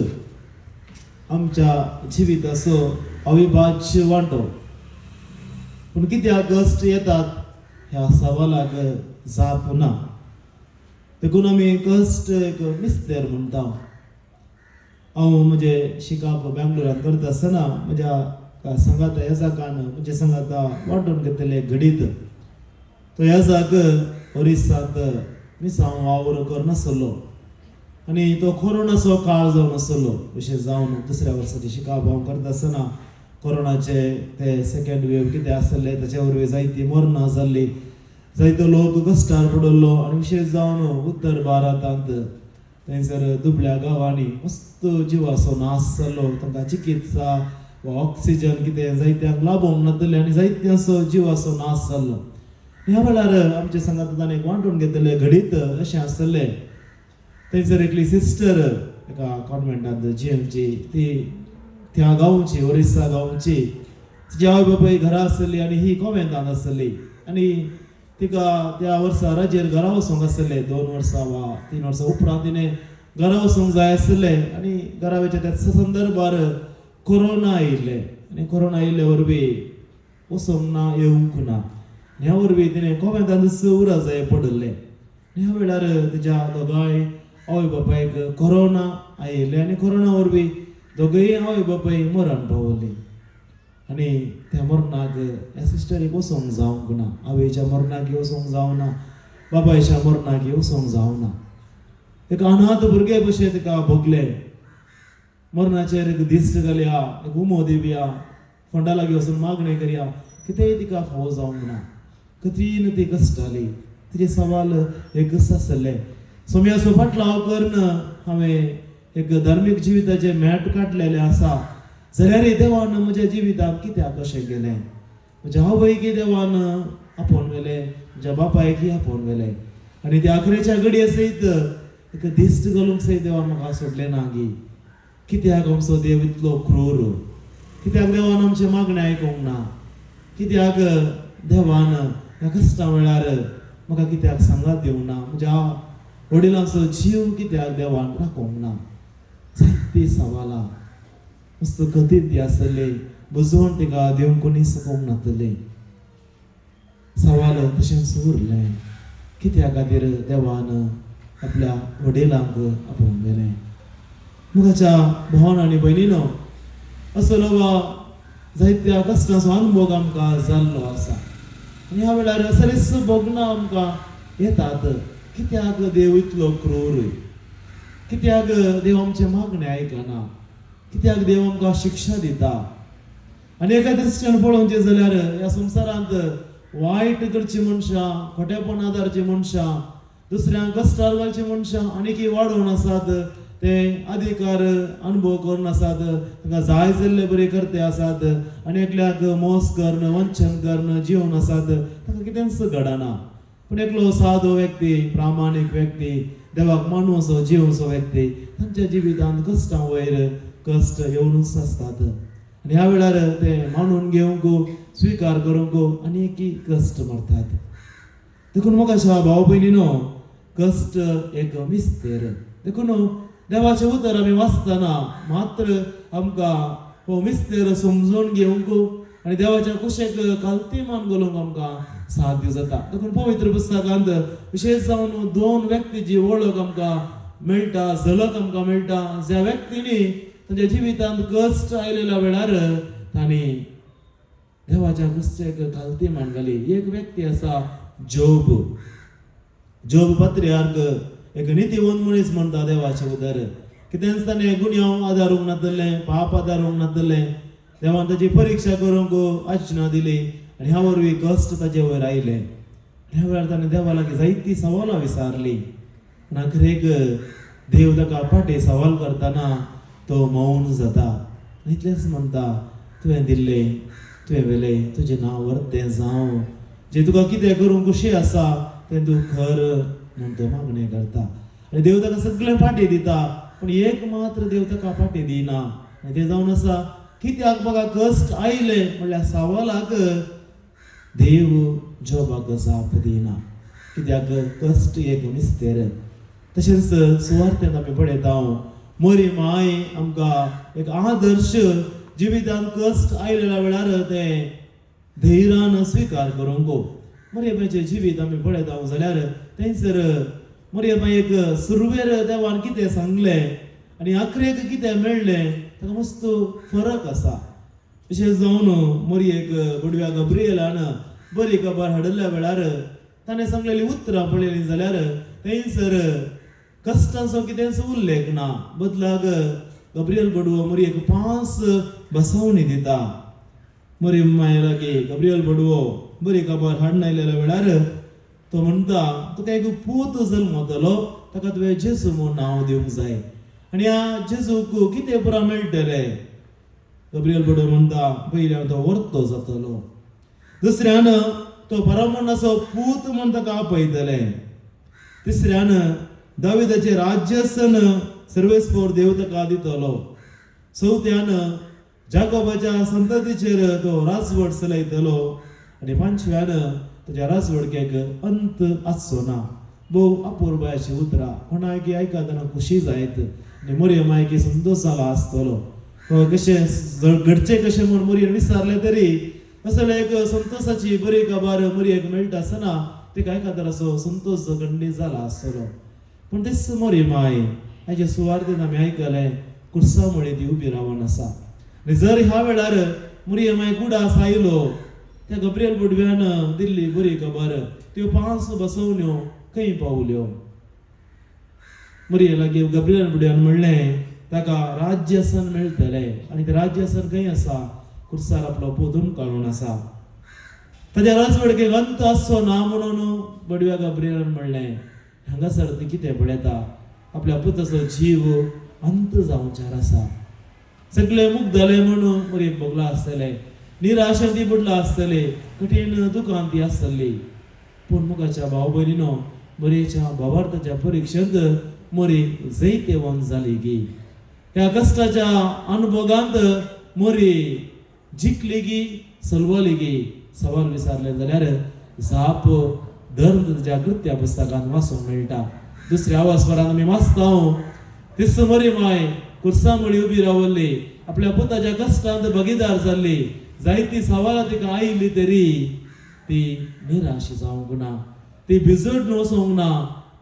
आमच्या जिविताचो अविभाज्य वांटो, पूण कित्याक कश्ट येतात ह्या सवालाक जाप ना. देखून आमी कश्ट एक मिस्तेर म्हणटा. हांव म्हजें शिकप बेंगलोरांत करता आसतना म्हज्या सांगाता येजाकान म्हजे सांगाता वांटून घेतलें घडीत. तो येजाक ओरिसांत मिसांव वावर करनासलो आनी तो कोरोनाचो काळ जावन आसलो. अशें जावन दुसऱ्या वर्साचें शिकप हांव करता आसतना कोरोनाचे ते सेकेंड वेव कितें आसले, ताचे वरवीं जायतीं मरणां जाल्लीं, जायतो लोक कश्टार पडिल्लो आनी विशेश जावन उत्तर भारतांत थंयसर दुबळ्या गांवांनी मस्त जिवाचो नाश जालो. तांकां चिकित्सा वा ऑक्सिजन कितें जायत्यांक लाबोवंक नासलें आनी जायत्यांचो जिवाचो नाश जाल्लो. ह्या वेळार आमच्या सांगात ताणें वांटून घेतलें घडीत अशें आसलें. थंयसर एकली सिस्टर एका कॉन्वेंटांत जीएमची, ती त्या गांवची, ओरिसा गांवची. तिची आवय बापूय घरा आसली आनी ही कॉन्वेंटांत आसली आनी तिका त्या वर्सा रजेर घरा वचूंक आसलें. 2 वर्सां वा 3 वर्सां उपरांत तिणें घरा वचूंक जाय आसलें आनी घरा वयच्या त्या संदर्भार कोरोना आयिल्लें आनी कोरोना आयिल्ले वरवीं वचूंक ना, येवंक ना. ह्या वरवीं तिणें कॉन्वेंटांतच उरत जाय पडिल्लें. ह्या वेळार तिच्या दोगांय आवय बापायक कोरोना आयिल्लें आनी कोरोना वरवीं दोगूय आवय बापाय मरण पावली आनी त्या मरणाक ह्या सिस्टरीक वचोंक जावंक ना. आवयच्या मरणाक वचोंक जावना, बापायच्या मरणाक वचोंक जावना. एक अनाथ भुरगे भशेन तिका भोगलें. मरणाचेर एक दिश्ट घालया, एक उमो दिवया, फोंडा लागीं वचून मागणें करया, कितेंय तिका फावो जावंक ना. कठीण ती कश्टाली. तिजें सवाल एकच आसलें, सोम्याचो फाटलाव करून हांवें एक धार्मीक जिविताचें मॅट काडलेलें आसा, जाल्यार देवान म्हज्या जिवितांत कित्याक अशें केलें? म्हज्या आवयकी देवान आपोवन व्हेलें, म्हज्या बापायकी आपोवन व्हेलें आनी त्या अखरेच्या घडये सयत एक दिश्ट घालूंक सयत देवान म्हाका सोडलें ना गी. कित्याक आमचो देव इतलो क्रूर? कित्याक देवान आमचें मागणें आयकूंक ना? कित्याक देवान ह्या कश्टां वेळार म्हाका कित्याक सांगात दिवंक ना? म्हज्या वडिलांचो जीव कित्याक देवान राखोवंक ना? जायतीं सवालां मस्त कथीत ती आसली, बुजवण तिका दिवंक कोणी सकूंक नातली. सवाल तशेंच उरलें, कित्या खातीर देवान आपल्या वडिलांक आपोवन व्हेलें? मुखाच्या भावन आनी भयणीनो, असो वा जायत्या कश्टांचो अनुभव आमकां जाल्लो आसा आनी ह्या वेळार असलेच भोगणां आमकां येतात. कित्याक देव इतलो क्रूर? कित्याक देव आमचें मागणें आयकना? कित्याक देव आमकां शिक्षा दिता? आनी एका दृश्टीन पळोवचें जाल्यार ह्या संवसारांत वायट करची मनशां, खोटेपण आदारची मनशां, दुसऱ्यांक कश्टार घालची मनशां आनीकय वाडोवन आसात. ते अधिकार अनुभव करून आसात, तांकां जाय जाल्ले बरे करते आसात आनी एकल्याक मोस करून, वंचन करून जिवन आसात, तांकां कितेंच घडना. पूण एकलो सादो व्यक्ती, प्रामाणीक व्यक्ती, देवाक मानूसो जिवसो व्यक्ती, तांच्या जिवितांत कश्टां वयर कश्ट येवनूच आसतात आनी ह्या वेळार ते मानून घेवंक, स्विकार करूंक आनी कश्ट मारतात. देखून म्हाका भाव भयणीनो, कश्ट एक मिस्तेर. देखून देवाचें उतर आमी वाचतना मात्र आमकां हो मिस्तेर समजून घेवंक आनी देवाच्या कुशेक कालती मान घालूंक आमकां साध्य जाता. देखून पवित्र पुस्तकांत विशेश जावन 2 व्यक्तीची वळख आमकां मेळटा, झलक आमकां मेळटा, ज्या व्यक्तींनी तांच्या जिवितांत कश्ट आयलेल्या वेळार तांणी देवाच्या कुशेक कालती मान घाली. एक व्यक्ती आसा जोब. जोब पत्रियार्क एक नितीवंत मनीस म्हणटा देवाचें उदर. कितेंच ताणें गुन्यांव आदारूंक नातलें, पाप आदारूंक नातलें. देवान ताची परिक्षा करूंक आजना दिली आनी ह्या वरवीं कश्ट ताजे वयर आयले. ह्या वेळार ताणें देवा लागीं जायतीं सवालां विचारलीं पूण अखेरेक देव ताका फाटीं सवाल करतना तो मौन जाता आनी इतलेंच म्हणटा, तुवें दिल्लें तुवें व्हेलें, तुजें नांव वर्तें जावं, जें तुका कितें करूंक खुशी आसा तें तूं कर म्हूण तो मागणें करता. आनी देव ताका सगळें फाटीं दिता पूण एक मात्र देव ताका फाटीं दिना. आनी तें जावन आसा कित्याक म्हाका कश्ट आयले म्हणल्यार सवालाक देव जोबाक जाप दिना, कित्याक कश्ट एक मिस्तेर. तशेंच सुवार्थेंत आमी पळयता मोरी माय आमकां एक आदर्श जिवितांत कश्ट आयलेल्या वेळार तें धैर्यान स्विकार करूंक. मोरयेबायचें जिवीत आमी पळयता जाल्यार थंयसर मोरयेबायक सुरवेर देवान कितें सांगलें आनी अखेरेक कितें मेळ्ळें ताका मस्त फरक आसा. तशें जावन मोरयेक बडव्या गब्रियलान बरी खबर हाडिल्ल्या वेळार ताणें सांगलेलीं उतरां पळयलीं जाल्यार थंयसर कश्टांचो कितेंच उल्लेख ना. बदलाक गब्रियल बडवो मोरयेक 5 बसवणी दिता. मोरी माय लागीं गब्रियल बडवो बरी खबर हाडून आयलेल्या वेळार तो म्हणटा, तुका एक पूत जल्मतलो, ताका तुवें जेजू म्हूण नांव दिवंक जाय आनी ह्या जेजूक कितें पुरा मेळटलें. गब्रियल बडवो म्हणटा, पयल्यान तो वर्तो जातलो, दुसऱ्यान तो परमणाचो पूत म्हूण ताका आपयतले, तिसऱ्यान दाविदाचें राज्यसन सर्वेस्पोर देव ताका दितलो, चवथ्यान जाकोबाच्या संततीचेर तो राजवट चलयतलो आनी पांचव्यान ताच्या राजवडकेक अंत आसचो ना. भोव अपुरबायाची उतरां कोणाक आयकतना खुशी जायत आनी मोरये मायकी संतोश जाला आसतलो. कशें घडचें कशें म्हूण मोरयेन विचारलें तरी असले एक संतोषाची बरी खबर मोरयेक मेळटा आसतना तिका एखादो असो संतोश खंडीत जाला आसतलो. पूण तेच मोरी माय हाचे सुवार्थेन आमी आयकलें कुर्सा मुळे ती उबी रावन आसा. आनी जर ह्या वेळार मोरये माय कुडास आयलो त्या गब्रियल बुडव्यान दिल्ली बरी खबर त्यो 5 बसवण्यो खंय पावल्यो. मोरये लागीं गब्रियल बुडव्यान म्हणलें ताका राज्यासन मेळटलें आनी तें राज्यासन खंय आसा, कुर्सार आपलो पोदून काडून आसा. ताच्या राजवडकेक अंत आसचो ना म्हणून बडव्या गब्रियलान म्हणलें. हांगासर ती कितें पळयता, आपल्या पुताचो जीव अंत जावच्यार आसा. सगळे मुग्दले म्हणून मोरयेक भोगला आसतलें, निराशेन ती बुडला आसतले, कठीण दुकान ती आसतली. पूण मुखाच्या भाव भयणीनो मोरयेच्या भावार्थाच्या परिक्षेंत मोरी जैतेवंत जाली गी. ह्या कश्टाच्या अनुभोगांत मोरी जिखली गी, सलवली गी. सवाल विचारले जाल्यार जाप धर्म ताच्या कृत्या पुस्तकांत वाचूंक मेळटा. दुसऱ्या आवाजपरान आमी वाचता तीच मोरी माय कुर्सामुळी उबी रावल्ली, आपल्या पुताच्या कश्टांत भागीदार जाल्ली. जायती सवालां तिका आयिल्ली तरी ती निराश जावंक ना, ती भिजूड वचूंक ना,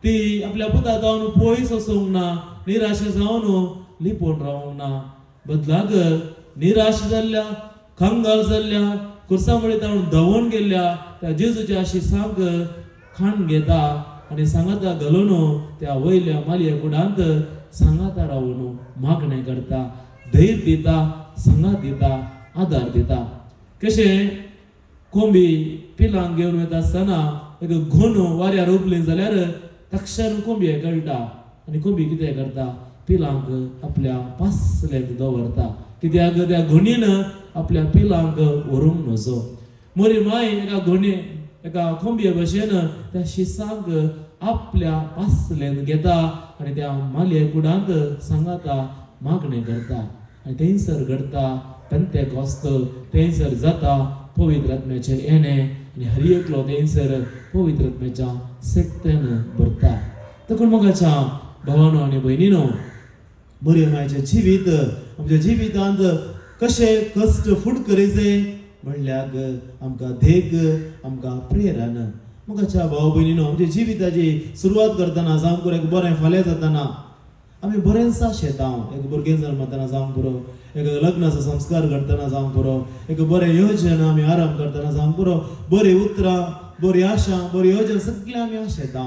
ती आपल्या पुता जावन पयस वचूंक ना, निराश जावन लिपोवन रावंक ना. बदलाक निराश जाल्ल्या, कंगाल जाल्ल्या, कुर्सामुळे ताणून धांवून गेल्ल्या त्या जेजूच्या शिसांक खाण घेता आनी सांगाता घालून त्या वयल्या मालये कुडांत सांगाता रावून मागणें करता, धैर्य दिता, सांगात दिता, आदार दिता. कशें कोंबी पिलांक घेवन वता आसतना एक घोनो वाऱ्यार उबली जाल्यार तक्षण कोंबी कळटा आनी कोंबी कितें करता, पिलांक आपल्या पासलेंत दवरता. कित्याक त्या घोणीन आपल्या पिलांक व्हरूंक नजो. मोरी माय एका घोणी एका कोंबये भशेन त्या शिसांक आपल्या पासलेंत घेता आनी त्या मालये कुडांत सांगाता मागणें करता आनी थंयसर घडता पेंतेकोस्त, थंयसर जाता पवित्र आत्म्याचेर येणें आनी हर एकलो थंयसर पवित्र आत्म्याच्या शक्तेन भरता. देखून मोगाच्या भावानो आनी भयणीनो, बरे मायचें जिवीत आमच्या जिवितांत कशें कश्ट फूट करीचे म्हणल्यार आमकां देख, आमकां प्रेरणा. मोगाच्या भाव भयणीनो, आमच्या जिविताची सुरवात करतना जावंक पुरो एक बरें फाल्यां जातना आमी बरेंच शेतां, एक भुरगें जल्मतना जावंक पुरो, एक लग्नाचो संस्कार करतना जावंक पुरो, एक बरें योजन आमी आराम करतना जावंक पुरो, बरीं उतरां, बरी आशा, बरी योजन सगळें आमी आशेता.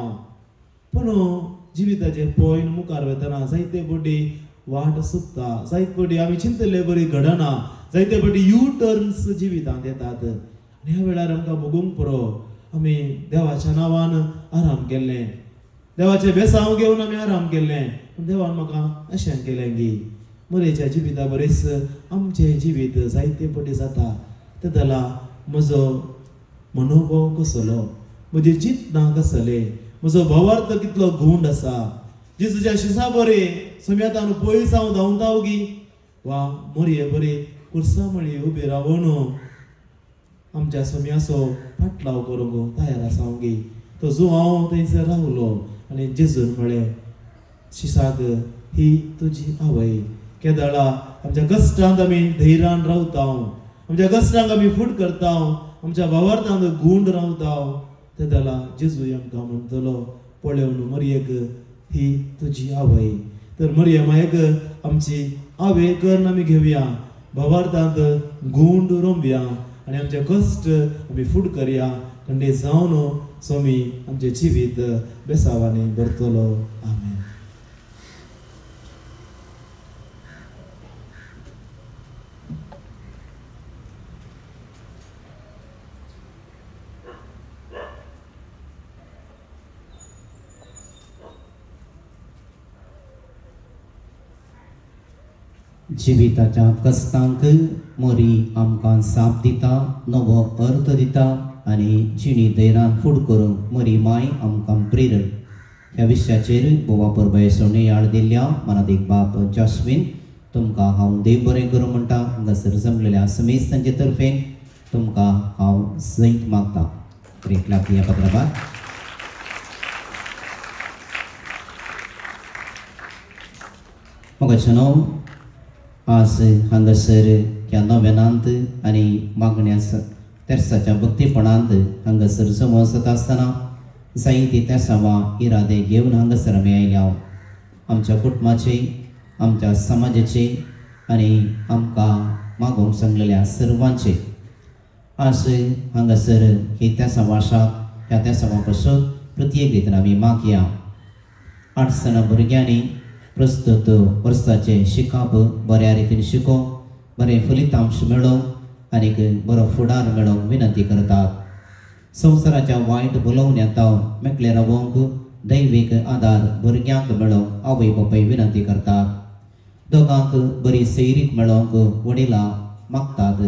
पूण जिविताचे पॉयंट मुखार वतना जायते पटी वाट चुकता, जायते पटी आमी चिंतले बरी घडना, जायते फावटी यू टर्न्स जिवितांत येतात आनी ह्या वेळार आमकां भोगूंक पुरो. आमी देवाच्या नांवान आराम केल्लें, देवाचें बेसांव घेवन आमी आराम केल्लें, पूण देवान म्हाका अशें केलें की मरेच्या जिविता बरेच आमचें जिवीत जायते फावटी जाता. ते दला म्हजो मनोभाव कसलो, म्हजी चिंतना कसलें, म्हजो भावार्थ कितलो गुंड आसा. जेजूच्या शिसा बरें सुम्यातान पयस हांव धांवता गी वा मोरये बरी कुर्सा मळी उबी रावून आमच्या सोम्याचो फाटलाव करूंक तयार आसा हांव गी. तो जो हांव थंयसर रावलो आनी जेजून म्हळें, शिसाक ही तुजी आवय. केदळा आमच्या कश्टांत आमी धैर्यान रावता, आमच्या कश्टांक आमी फूट करता, आमच्या भावार्थांत गूंड रावता, तेदला जेजू आमकां म्हणटलो, पळोवन मरयेक ही तुजी आवय. तर मरये मायक आमची आवय करून आमी घेवया, भावार्थांत गूंड रोमया आनी आमचे कश्ट आमी फूट करया. खंडे जावन स्वामी आमचें जिवीत बेसावांनी भरतलो. आमेन. जिविताच्या कश्टांक मोरी आमकां साप दिता, नवो अर्थ दिता आनी जिणी धैर्यान फुड करूंक मोरी माय आमकां प्रेरण. ह्या विशयाचेर गोवा परबायेचो नियाळ दिल्ल्या मनादीक बाप जास्मीन तुमकां हांव देव बरें करूं म्हणटा. हांगासर जमलेल्या समेस्तांचे तर्फेन तुमकां हांव जैत मागता. एक लाख दिया पत्राबाद. म्हाका नांव आज हांगासर ह्या नव्यानांत आनी मागण्या तेर्साच्या भक्तीपणांत हांगासर जमो जाता आसतना जायती तेर्सांवां इरादे घेवन हांगासर आमी आयल्या. आमच्या कुटुंबाचे, आमच्या समाजाचे आनी आमकां मागोवंक सांगलेल्या सर्वांचे आज हांगासर ही तेर्सांव आसा. ह्या तेर्सांवा पासून प्रत्येक रितीन आमी मागया. 8 जाणां भुरग्यांनी प्रस्तुत वर्साचें शिकप बऱ्या रितीन शिकोवंक, बरें फलितांश मेळोवंक आनीक बरो फुडार मेळोवंक विनंती करतात. संवसाराच्या वायट बोलोवण्यांत मेकळे रावोंक दैवीक आदार भुरग्यांक मेळोवंक आवय बापूय विनंती करतात. दोगांक बरी सैरीक मेळोवंक वडिलां मागतात.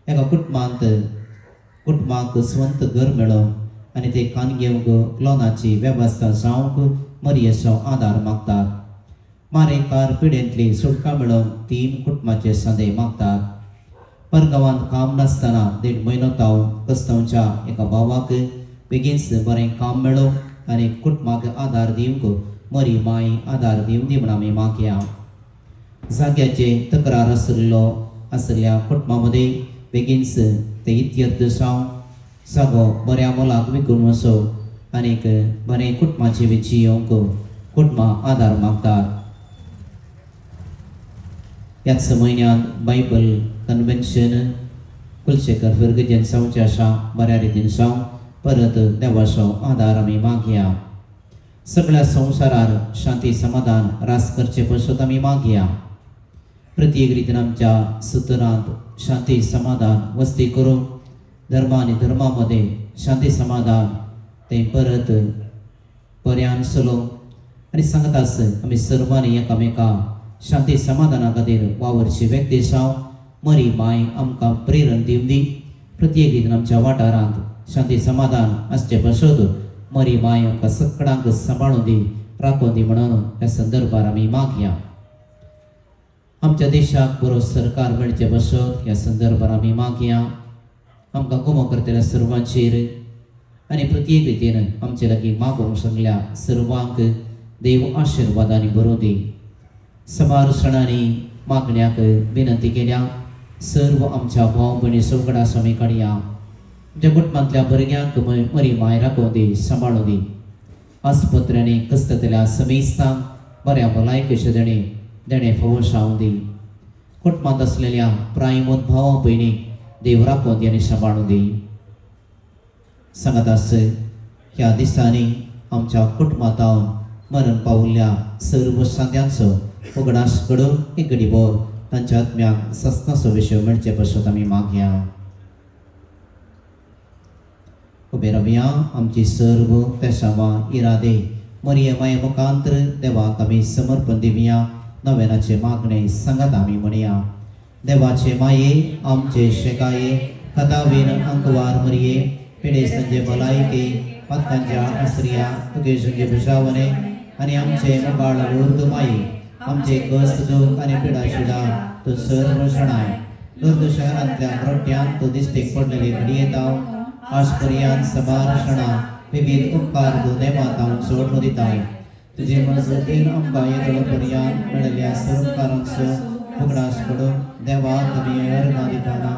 एका कुटुंबांत कुटुंबाक स्वंत घर मेळोवंक आनी ते कान घेवंक लोनाची वेवस्था जावंक मरयेचो आदार मागतात. मारेकार पिडेंतली सुटका मेळोवंक 3 कुटुंबाचे संदे मागतात. परगांवांत काम नासतना 1.5 म्हयनो ताव क्रिस्तांवच्या एका भावाक बेगीनच बरें काम मेळोवंक आनी कुटुंबाक आदार दिवंक मरी माय आदार दिवं दी म्हण आमी मागया. जाग्याचे तक्रार आशिल्लो आशिल्ल्या कुटुंबा मदीं बेगीनच ते इत्यर्थ जावं जागो बऱ्या मोलाक विकून वचो आनीक बरें कुटुंबाचे विची येवंक कुटुंबां आदार मागतात. ह्याच म्हयन्यांत बायबल कन्व्हेन्शन कुलशेखर फिर्गजेन जावचें आसा. बऱ्या रितीन जावं परत देवाचो आदार आमी मागया. सगळ्या संवसारार शांती समाधान रास करचे पसत आमी मागया. प्रत्येक रितीन आमच्या सुतरांत शांती समाधान वस्ती करूंक धर्मा आनी धर्मा मदें शांती समाधान तें परत पर्यान चलोवंक आनी सांगता आस आमी सर्वांनी एकामेका शांती समाधाना खातीर वावरची व्यक्ती जावं मरी माय आमकां प्रेरण दिवं दी. प्रत्येक रितीन आमच्या वाठारांत शांती समाधान आसचे पसत मरी माय आमकां सगळ्यांक सांबाळून दी, राखून दी म्हणून ह्या संदर्भार आमी मागया. आमच्या देशाक बरो सरकार मेळचे बसत ह्या संदर्भार आमी मागया. आमकां गुमो करतल्या सर्वांचेर आनी प्रत्येक रितीन आमचे लागीं मागोवंक सांगल्या सर्वांक देव आशिर्वादांनी बरोवं दी. सबार सणांनी मागण्याक विनंती केल्या सर्व आमच्या भाव भयणी सगळ्या स्वामी काडया. आमच्या कुटुंबांतल्या भुरग्यांक मरी माय राखोवं दी, सांबाळूं दी. आस्पत्र्यांनी कसतल्या समेस्तांक बऱ्या भलायकेचे देणे देणे फावो जावं दी. कुटुंबांत आसलेल्या प्रायमोत भावा भयणीक देव राखोवं दी आनी सांबाळूं दी. सांगत आस ह्या दिसांनी आमच्या कुटुंबांत मरण पावल्ल्या सर्व सांद्यांचो उगडास घडोवन एक घडीभर तांच्या आत्म्याक सस्नाचो विशय मेळचे पासत आमी मागया. उबे रावया. आमची सर्व तेसांवां इरादे मरिये माये मुखांतर देवाक आमी समर्पण दिवया. नव्यानाचे मागणे सांगात आमी म्हणया. देवाचे माये, आमचे शेकाये, खतावीन अंकवार मरिये, पिडेस्तांचे भलायके, पातकांच्या आसरिया, तुगे भुजावने आनी आमचे मुखाळ लोर्द माये, आमचे कश्ट, दुख आनी पिडा शिडा तूं सर्व जाणाय. लोर्द शहरांतल्या ग्रोट्यान तूं दिश्टीक पडलेले घडयेताव आज पर्यंत सबार क्षणा विविध उपकार तूं देवात सोडून दिताय. तुजे मजतीन आमकां येदोळ पर्यंत मेळिल्ल्या सर्व उपकारांचो उगडास करून देवा तुमी अर्घां दिताना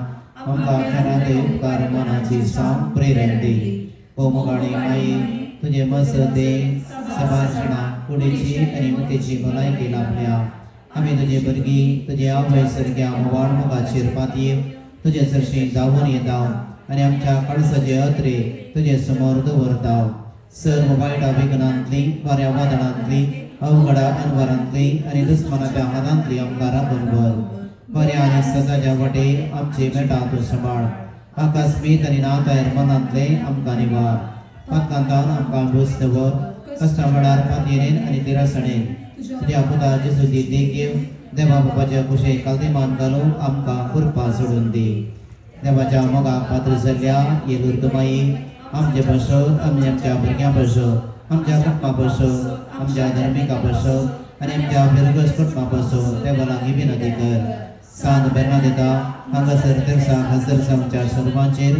आमकां खेरांत उपकार मनाची साम प्रेरण दी. ओ मोगाळी माई, तुजे मजतीन सबार क्षणा कुडीची आनी मुखेची भलायकी लाभल्या. आमी तुजे भुरगीं तुजे आवय सारक्या मोवाळ मोगाचेर पातयेव तुजे सरशी धांवून येता आनी आमच्या काळसाचे अत्रे तुजे समोर दवरता. सर्व वायट विघ्नांतली, बऱ्या वादळांतली, अवघडा अनवरांतली आनी दुस्मनाच्या हातांतली आमकां राखून व्हर. बऱ्या आनी सदाच्या वाटे आमचे मेटा तूं सांबाळ. आकस्मीत आनी नातायर मनांतले आमकां निवार. पातकांतान आमकां भूस दवर. कश्टा वेळार पातयेन आनी तिरासणेन तुज्या पुता जेजूची देख घेवन देवा बापाच्या कुशे कालदेमान घालून आमकां कृपा सोडून दी. देवाच्या मोगाक पात्र जाल्ल्या हे लुर्द माई, आमचे पासत, आमी आमच्या भुरग्यां पासत, आमच्या कुटुंबा पासत, आमच्या धर्मिका पासत आनी आमच्या फिरगज कुटुंबा पासत देवा लागीं विनंती कर. सांत बेर्नादेता हांगासर तेरसा हजर जावच्या सर्वांचेर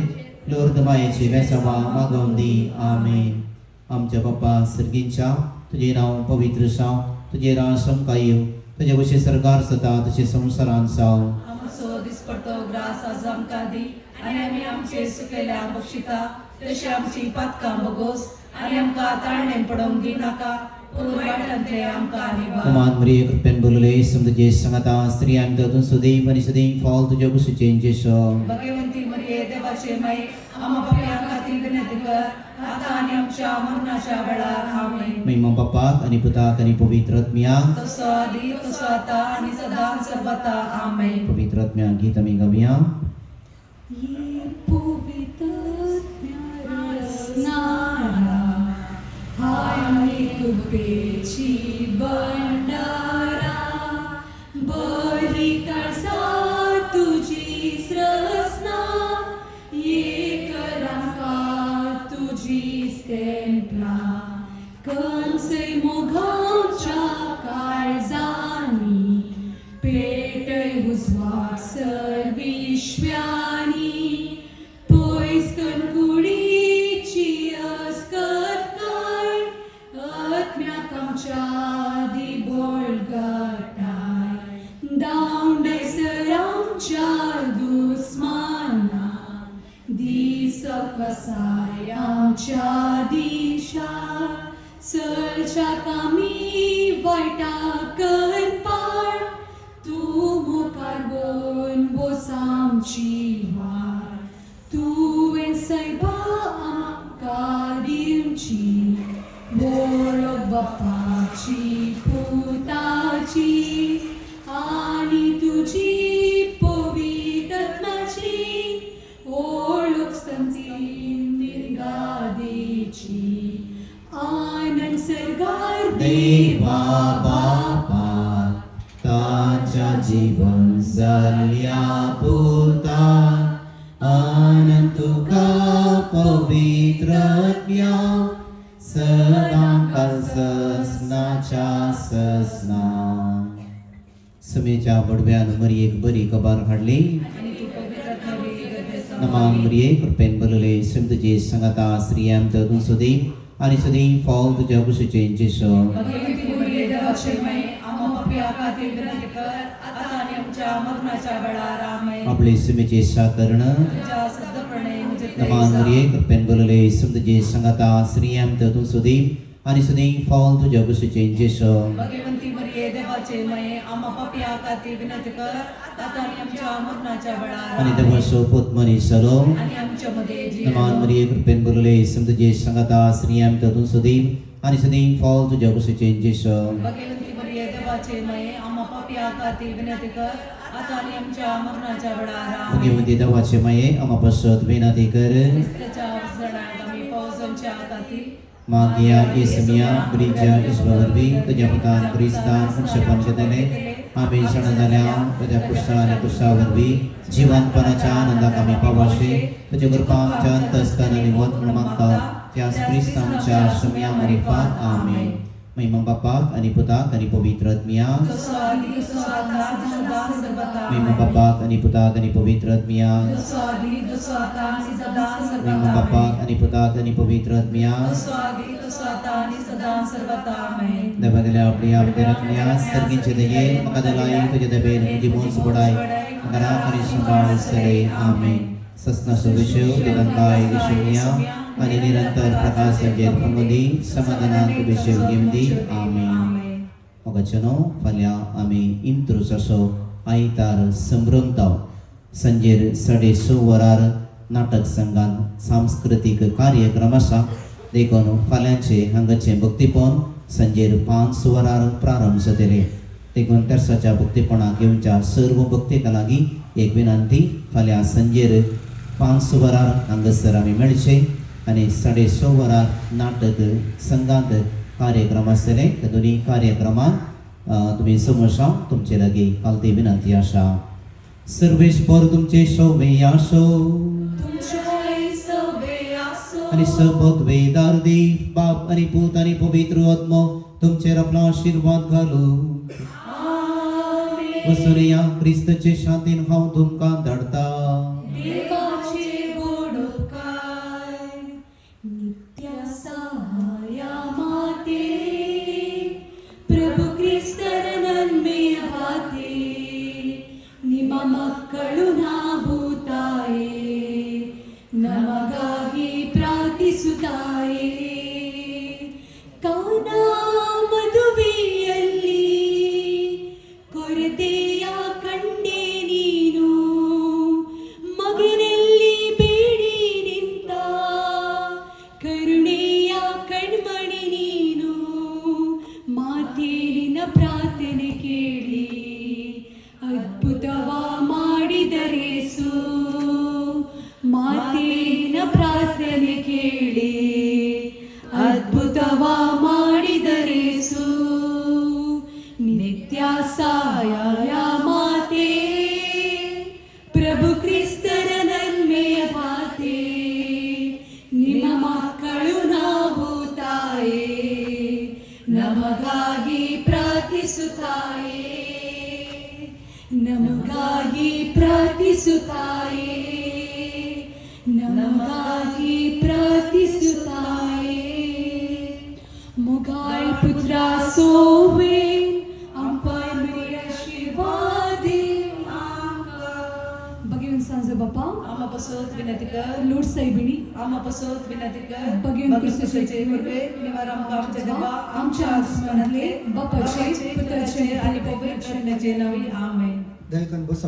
लुर्द मायेची बेसावा मागोवन दी. आमेन. आमच्या बाप्पा सर्गींच्या, तुजें नांव पवित्र जावं. तुजें राज आमकां येवं. तुजें कशें सरकार जाता तशें संवसारांत जावं. आमचो दिसपडतो ग्रास आज आमकां दी आनी आमी आमचे सुकेल्या बक्षिता तशी आमची पातकां बोगोस आनी आमकां ताळणे पडोवंक दिनाका, पूण वायटांतले आमकां निवार. नमान मरिये, कृपेन भरलेले, इसम तुजे संगता. स्त्रियां तूं सुदैव आनी सदैव फल तुज्या कुशीचें जेसो. भगवंती मरिये, देवाचे माई, आम्हा पापयां खातीर विनंती कर, आता आनी आमच्या मरणाच्या वेळार. आमेन. महिमा बापाक आनी पुताक आनी पवित्र आत्म्याक. तसो आदी तसो आता आणि सदा सर्वता. आमेन. पवित्र आत्म्या गीत आमी गावया. ये पवित्र रसनारा, हाय कृपेची भंडारा, बरी काळसा तुझी स्रसना, ये करांका तुझी स्टेंपला, कंसय मोगाच्या काळजानी, पेटय उजवाड सर्विश्व्यानी, पयस कणकुडीची अस्कतकाय, आत्म्याक आमच्या दी बळगटाय, दावंडयसर आमच्या दुस्माना, दिसप वसाय आमच्या दिशा, चलच्याक आमी वायटा करपाळ, तूं मुखार वोन बोस आमची वाट, तुवें सैबा आमकां दिवची वळख बापाची, पुताची आनी तुजी पवित्र आत्म्याची, ओळख संती निर्गादेची, आनंद सर्गार देवा बापा ताच्या जीवन जाल्ल्या पुता आनंद तुका पवित्र आत्म्या सदां ससनाच्या ससना. समेच्या बडव्यान मरियेक बरी खबर हाडली. आनी तूं पवित्र आत्म्यावी गर्भे. नमान मरिये, कृपेन भरलेले, इसम तुजे संगता. स्त्रियां तूं सुदैव आनी सदैव फल तुज्या कुशीचें जेसो. भगवंती मरिये, देवाचे माई, आम्हा पापयां खातीर विनंती कर, आता आणि आमच्या मरणाच्या वेळार. आमेन. आपले सुमेचे साकरण. तुझ्या सिद्धपणे म्हणजे नमान मरिये, कृपेन भरलेले, इसम तुजे संगता. स्त्रियां तूं सुदैव आनी सदैव फल तुज्या कुशीचें जेसो. भगवंती मरिये, देवाचे माई, आम्हा पापयां खातीर विनंती कर, आता आणि आमच्या मरणाच्या वेळार. आनी आमेन. देवाचो पूत मनीस जालो. आणि आमच्या मध्ये नमान मरिये, कृपेन भरलेले, इसम तुजे संगता. स्त्रियां तूं सुदैव आनी सदैव फल तुज्या कुशीचें जेसो. भगवंती मरिये, देवाचे माई, आम्हा पापया खातीर विनंती कर आतां आनी आमच्या मरणाच्या वेळार आमेन. भुगेवंती देवाचे माये आमा पासत विनंती कर. क्रिस्ताच्या जणांत आमी पावसाच्या खातीर मागिया इसमिया ब्रिजा ईश्वर वरवीं तुज्या पुतान क्रिस्तान मनशेपण घेतले आमी शरण जाल्या तुज्या कुशळ आनी कुशा वरवीं जिवनपणाच्या आनंदाक आमी पावाशे तुजे कृपा आमच्या अंतस्करण आनी वत म्हूण मागता त्याच क्रिस्त आमच्या सुमिया मरिफात. आमेन. महिमा बापाक आनी पुताक आनी पवित्र आत्म्याक. जसो आदी तसो आतां आनी सदां सर्वदा. महिमा बापाक आनी पुताक आनी पवित्र आत्म्याक. जसो आदी तसो आतां आनी सदां महिमा सर्वदा. बापाक आनी पुताक आनी पवित्र आत्म्याक. जसो आदी तसो आतां आनी सदां सर्वदा. आमेन. देवा गेल्या आपली आपल्या रत्न्या सर्गीचे दये म्हाका दलाय तुज्या दबेन म्हजी मोज बडाय म्हाका राख आनी सांबाळ सरे. आमेन. ससना सुविशेव दिगंताय यशुनिया आनी निरंतर प्रकाश संजेर फंगुदी समाधानान तुबेशेव घेवंदी. आमेन. मोगाचेनो, फाल्यां आमी इंत्रूस असो आयतार संभ्रमता. संजेर 6:30 वरार नाटक संघान सांस्कृतीक कार्यक्रम आसा, देखून फाल्यांचे हांगाचें भक्तीपण संजेर 5 वरार प्रारंभ जातले. देखून तेर्साच्या भक्तीपणाक येवच्या सर्व भक्तिका लागीं एक विनंती, फाल्यां संजेर 5 वरार हांगासर आमी मेळचे आनी 6:30 वरार नाटक संघांत कार्यक्रम आसतले. त्या दोनी कार्यक्रमांत तुमी समोसा तुमचे लागीं कालती विनंती आसा. सर्वेस्पर तुमचे सौम्य आसो. तुमच्याय सवे आसो. आनी सबत वेदार देव बाप आनी पूत आनी पवित्र आत्मो तुमचेर आपलो आशिर्वाद घालू. आमेन. वसुनिया, क्रिस्तचे शांतीन हांव तुमकां धाडटा. देवाचे गोडोकाय नित्य सहाया माते, ಪ್ರಭು ಕ್ರಿಸ್ತರ ನನ್ಮೆಯ ಭಾತೆ, ನಿಮ್ಮ ಮಕ್ಕಳು ನಾವು ತಾಯೇ, ನಮಗಾಗಿ ಪ್ರಾರ್ಥಿಸುತ್ತಾಯೇ. ಕಾನಾ ಮದುವೆಯಲ್ಲಿ ಕೊರತೆಯ ಕಂಡೆ ನೀನು, ಮಗನಲ್ಲಿ ಬೇಡಿ ನಿಂತ ಕರುಣೆಯ ಕಣ್ಮಣಿ ನೀನು. ಮಾತೇಲಿನ ಪ್ರಾರ್ಥನೆ ಕೇಳಿ ಅದ್ಭುತವ ಮಾಡಿದರೇಸು. ಮಾತೇಲಿನ ಪ್ರಾರ್ಥನೆ ಕೇಳಿ ಅದ್ಭುತವ ಮಾಡಿದರೇಸು. ನಿತ್ಯ ಸಾಯ ಮಾತೆ, ಪ್ರಭು ಕ್ರಿಸ್ತರ ನನ್ಮೆಯ ಮಾತೆ, ನಿಮ್ಮ ಮಕ್ಕಳು ನಾವು ತಾಯೇ, ನಮಗಾಗಿ ಪ್ರಾರ್ಥಿಸುತ್ತಾಯೇ, ನಮಗಾಗಿ ಪ್ರಾರ್ಥಿಸುತ್ತಾಯೇ, ನಮಗಾಗಿ ಪ್ರಾರ್ಥಿಸುತ್ತಾಯೇ. ಮೊಗಾಲ್ ಪುತ್ರ ಸೋವೇನ್ ಅಂಪಾय आशीर्वादी. बघून सांजे बापा, आमा पासत विनंती कर. लूट साहेबिणी, आमा पासत विनंती कर. बघून क्रिस्ताचे कृपे निवार आमकां आमच्या देवा आमच्या आसमानांतले बापाचे, पुताचे आनी पवित्र आत्म्याचे नांवी. आमेन. दयाकन बसा.